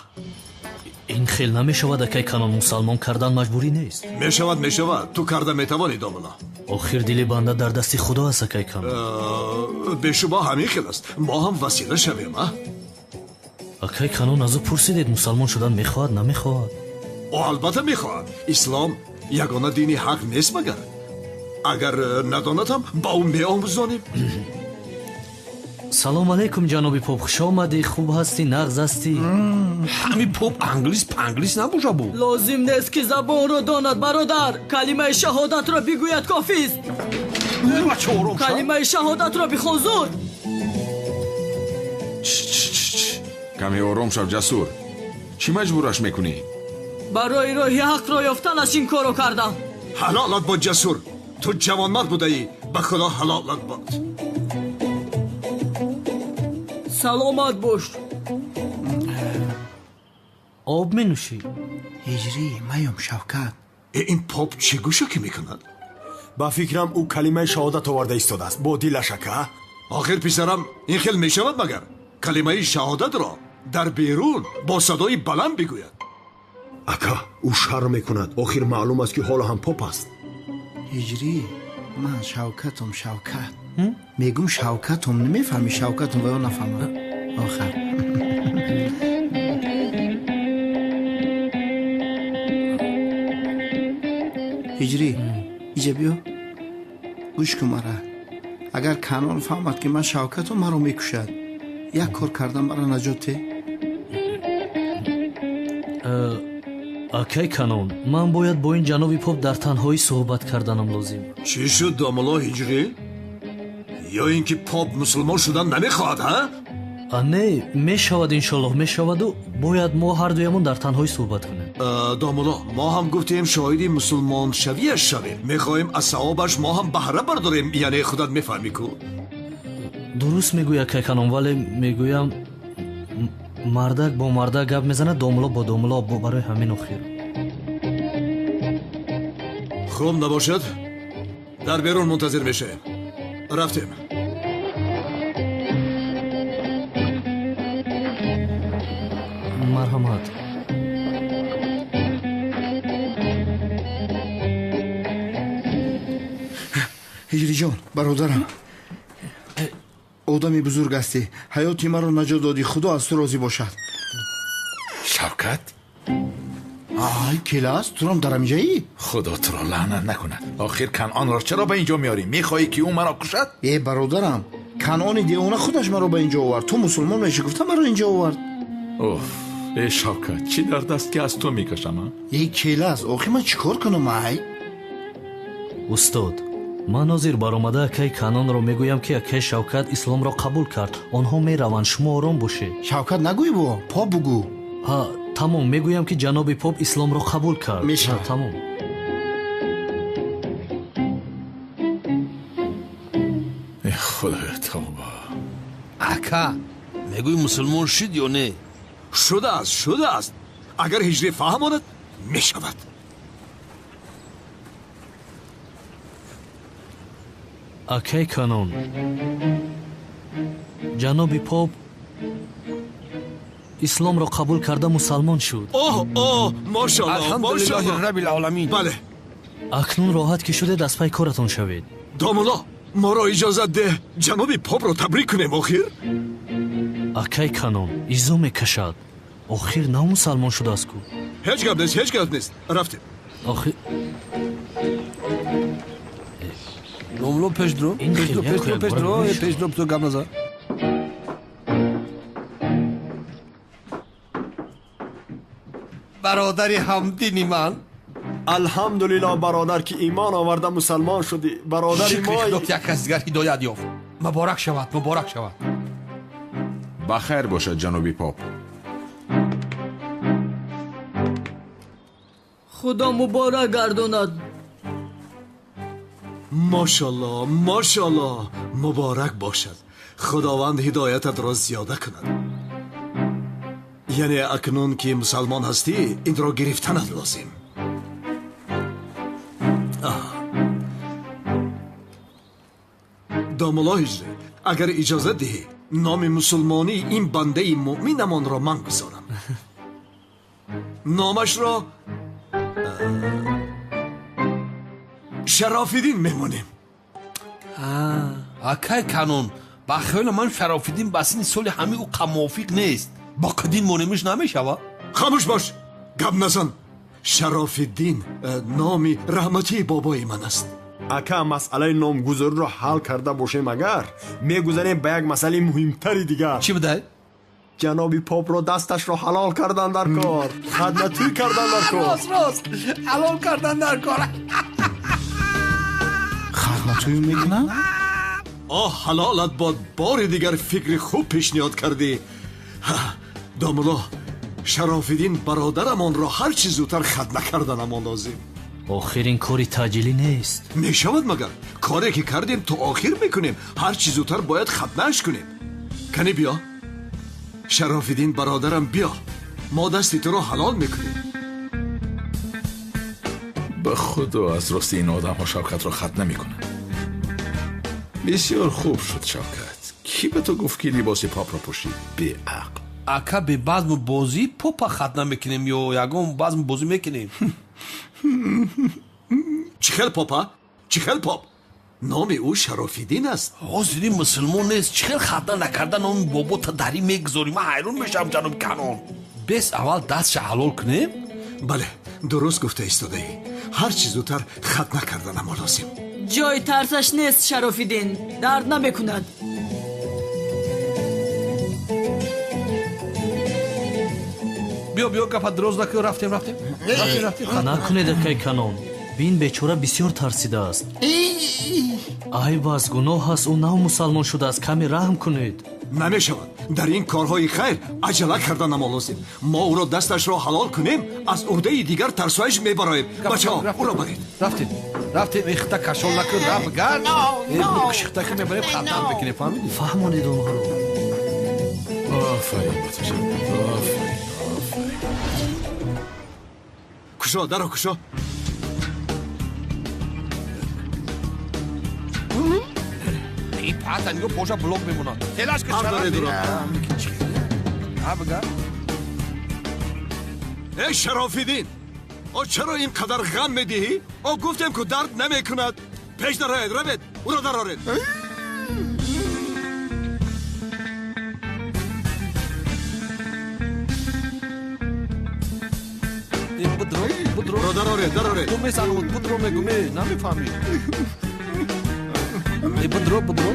Ин хел намешавад, акай Канон, мусалмон кардан маҷбурӣ нест. Мешавад, мешавад, ту карда метавонӣ, домулло. Охир дили банда дар дасти Худо аст, акай Канон. Бешубҳа, ҳамин хел аст. Мо ҳам васила шавем, а? Акай Канон, аз ӯ пурсидед, мусалмон шудан мехоҳад, намехоҳад? Ӯ албатта мехоҳад. Ислом ягона дини ҳақ нест магар? Агар надонад ҳам, ба ӯ меомӯзонем. Салом алейкум, ҷаноби поп, хуш омадӣ. Хуб ҳастӣ, нағз ҳастӣ? Ҳамин поп англис панглис набоша бу. Лозим нест, ки забонро донад, бародар. Калимаи шаҳодатро бигӯяд, кофист. Калимаи шаҳодатро бихон, зуд. Каме ором шав, Ҷасур. Чӣ маҷбураш мекунӣ? Барои роҳи ҳақро ёфтанаш ин корро кардам. Ҳалолат бод, Ҷасур. Ту ҷавонмард будаӣ, ба Худо ҳалолат бод. Саломат бош. Об менӯшӣ? Ҳиҷрӣ, маём, Шавкат. Ин поп чӣ гӯша ки мекунад? Ба фикрам, ӯ калимаи шаҳодат оварда истодааст бо дилаш, ака. Охир, писарам, ин хел мешавад магар? Калимаи шаҳодатро дар берун бо садои баланд бигӯяд. Ака, ӯ шарм мекунад. Охир маълум аст, ки ҳоло ҳам поп аст. Ҳиҷрӣ, ман Шавкатум, Шавкат мегум, Шавкатум. Намефаҳмӣ? Шавкатум ва ё нафаҳмад охар. Ҳиҷрӣ, иҷа биё, гӯш кун мара. Агар Канон фаҳмад, ки ман Шавкатум, маро мекушад. Як кор кардам, маро наҷот те. Акай Канон, ман бояд бо ин ҷаноби поп дар танҳоӣ суҳбат карданам лозим. Чӣ шуд, домулло Ҳиҷрӣ? Ё ин ки поп мусулмон шудан намехоҳад, ҳа? Не, мешавад, иншоллоҳ, мешаваду бояд мо ҳардуямон дар танҳоӣ суҳбат кунем. Домулло, мо ҳам гуфтем, шоҳиди мусулмоншавиаш шавем. Мехоҳем аз савобаш мо ҳам баҳра бардорем, яъне худат мефаҳмӣ ку. Дуруст мегӯяд, акай Канон, вале мегӯям, мардак бо мардак гап мезанад, домулло бо домулло, барои ҳамин охир. Хуб, набошад, Дар берун мунтазир мешавем. Рафтем. Марҳамат. Ҳиҷриҷон, бародарам, одами бузург ҳастӣ. Ҳаёти маро наҷот додӣ. Худо аз ту розӣ бошад. Шавкат? Ай, келас, турам дар ҳаминҷаӣ? Худо туро лаънат накунад. Охир Канъонро чаро ба инҷо меорӣ? Мехоҳӣ ки ӯ маро кушад? Э, бародарам, Канъони девона худаш маро ба инҷо овард. Ту мусулмон мешӣ гуфта маро инҷо овард. Оф, э Шавкат, чӣ дард аст ки аз ту мекашам, а? Э, келас, охир ман чӣ кор кунам, ай? Устод, ман ҳозир баромада акаи Канъонро мегӯям ки акаи Шавкат исломро қабул кард. Онҳо мераванд, шумо ором бошед. Шавкат нагӯй бо, поп бугӯ. Ҳа, тамом, мегӯям ки ҷаноби поп исломро қабул кард. Мешавад. Тамом. Э, Худоё, тавба. Ака, мегӯй мусулмон шуд ё не? Шудааст, шудааст. Агар ҳиҷрӣ фаҳмонад, мешавад. Акай Канъон, ҷаноби поп исломро қабул карда мусалмон шуд. Оҳ, оҳ, мошаллоҳ, Алҳамдулиллоҳи мошаллоҳ. раббил оламин. Бале. Акнун роҳат ки шудед, аз пай коратон шавед. Домулло, моро иҷозат деҳ ҷаноби попро табрик кунем охир. Акай Канъон, изо мекашад. Охир нав мусалмон шудааст ку. Ҳеҷ гап нест, ҳеҷ гап нест. Рафтем. Охир Домулло, пеш дро, пеш дро, пеш дро, пеш дро, пеш дро, ту гап назан. Бародари ҳамдини ман. Алҳамдулиллоҳ, бародар, ки имон оварда мусалмон шудӣ. Бародари Шукри мой. Худо ки як кас дигар ҳидоят ёфт. Муборак шавад, муборак шавад. Ба хайр бошад, ҷаноби поп. Худо муборак гардонад. Мошаллоҳ, мошаллоҳ, муборак бошад. Худованд ҳидоятатро зиёда кунад. Яъне акнун ки мусалмон ҳастӣ, инро гирифтанат лозим. Домулло ҳиҷрӣ, агар иҷозат диҳӣ, номи мусулмонии ин бандаи муъминамонро ман гузорам. Номашро Шарофиддин мемонем. Акай Канъон, ба хаёли ман Шарофиддин ба синни соли ҳамаи ӯ мувофиқ нест. Бо қадин монемиш намешавад? Хомӯш бош, гап назан. Шарофиддин номи раҳматии бобои ман аст. Ака, масъалаи номгузориро ҳал карда бошем, агар мегузарем ба як масъалаи муҳимтари дигар. Чӣ будай? Ҷаноби попро дасташро ҳалол кардан дар кор, хадматӣ кардан дар кор. Рост, рост, ҳалол кардан дар кор. Хадматӯй мекунам? Оҳ, ҳалолат бод, бори дигар фикри хуб пешниҳод кардӣ. Домулло, Шарофиддин бародарамонро ҳар чӣ зудтар хатна карданамон лозим. Охир ин кори таъҷилӣ нест. Мешавад магар? Коре ки кардем то охир мекунем. Ҳар чӣ зудтар бояд хатнааш кунем. Кани биё. Шарофиддин бародарам, биё. Мо дасти туро ҳалол мекунем. Ба худо, аз рости ин одамҳо Шавкатро хатна мекунанд. Бисёр хуб шуд, Шавкат. Кӣ ба ту гуфт ки либоси попро пӯшӣ? Беақл. Ака, бе базму бозӣ попа хатна мекунем ё ягон базму бозӣ мекунем? Чӣ хел попа? Чӣ хел поп? Номи ӯ Шарофиддин аст. Ҳозири мусулмон нест. Чӣ хел хатна накарда номи бобота дарӣ мегузорӣ? Ман ҳайрон мешавам, ҷаноби Канъон. Бес аввал дастша ҳалол кунем? Бале, дуруст гуфта истодаӣ. Ҳар чӣ зудтар хатна карданамо лозим. Ҷои тарсаш нест, Шарофиддин. Дард намекунад. Биё, биё, гапа дароз накун, рафтем, рафтем. Рафтем, рафтем. Накунед, акай Канъон. Бин, бечора бисёр тарсидааст. Айб аст, гуноҳ аст, ӯ нав мусалмон шудааст. Каме раҳм кунед. Намешавад. Дар ин корҳои хайр аҷала карданамо лозим. Мо ӯро дасташро ҳалол кунем, аз уҳдаи дигар тарсоиш мебароем. Бачаҳо, ӯро баред. Рафтем, рафтем, ихта кашол накун, рафт гард. Шихта ки мебарем, хатна мекунем, фаҳмидӣ? Фаҳмонед онҳоро. Офарин ба ту, Шавкат, офарин, офарин. Кушо, даро кушо. Ҳатто нигоҳ поша блок мемонад. Телаш ки шараф. Ҳа бигар. Эй Шарофиддин, о чаро ин қадар ғам медиҳӣ? О гуфтем ку дард намекунад. Пеш дароед, равед, ӯро дароред. Будро, будро. Дароред, дароред. Ту месануд, будро мегӯ, ме, намефаҳмӣ. Будро, будро.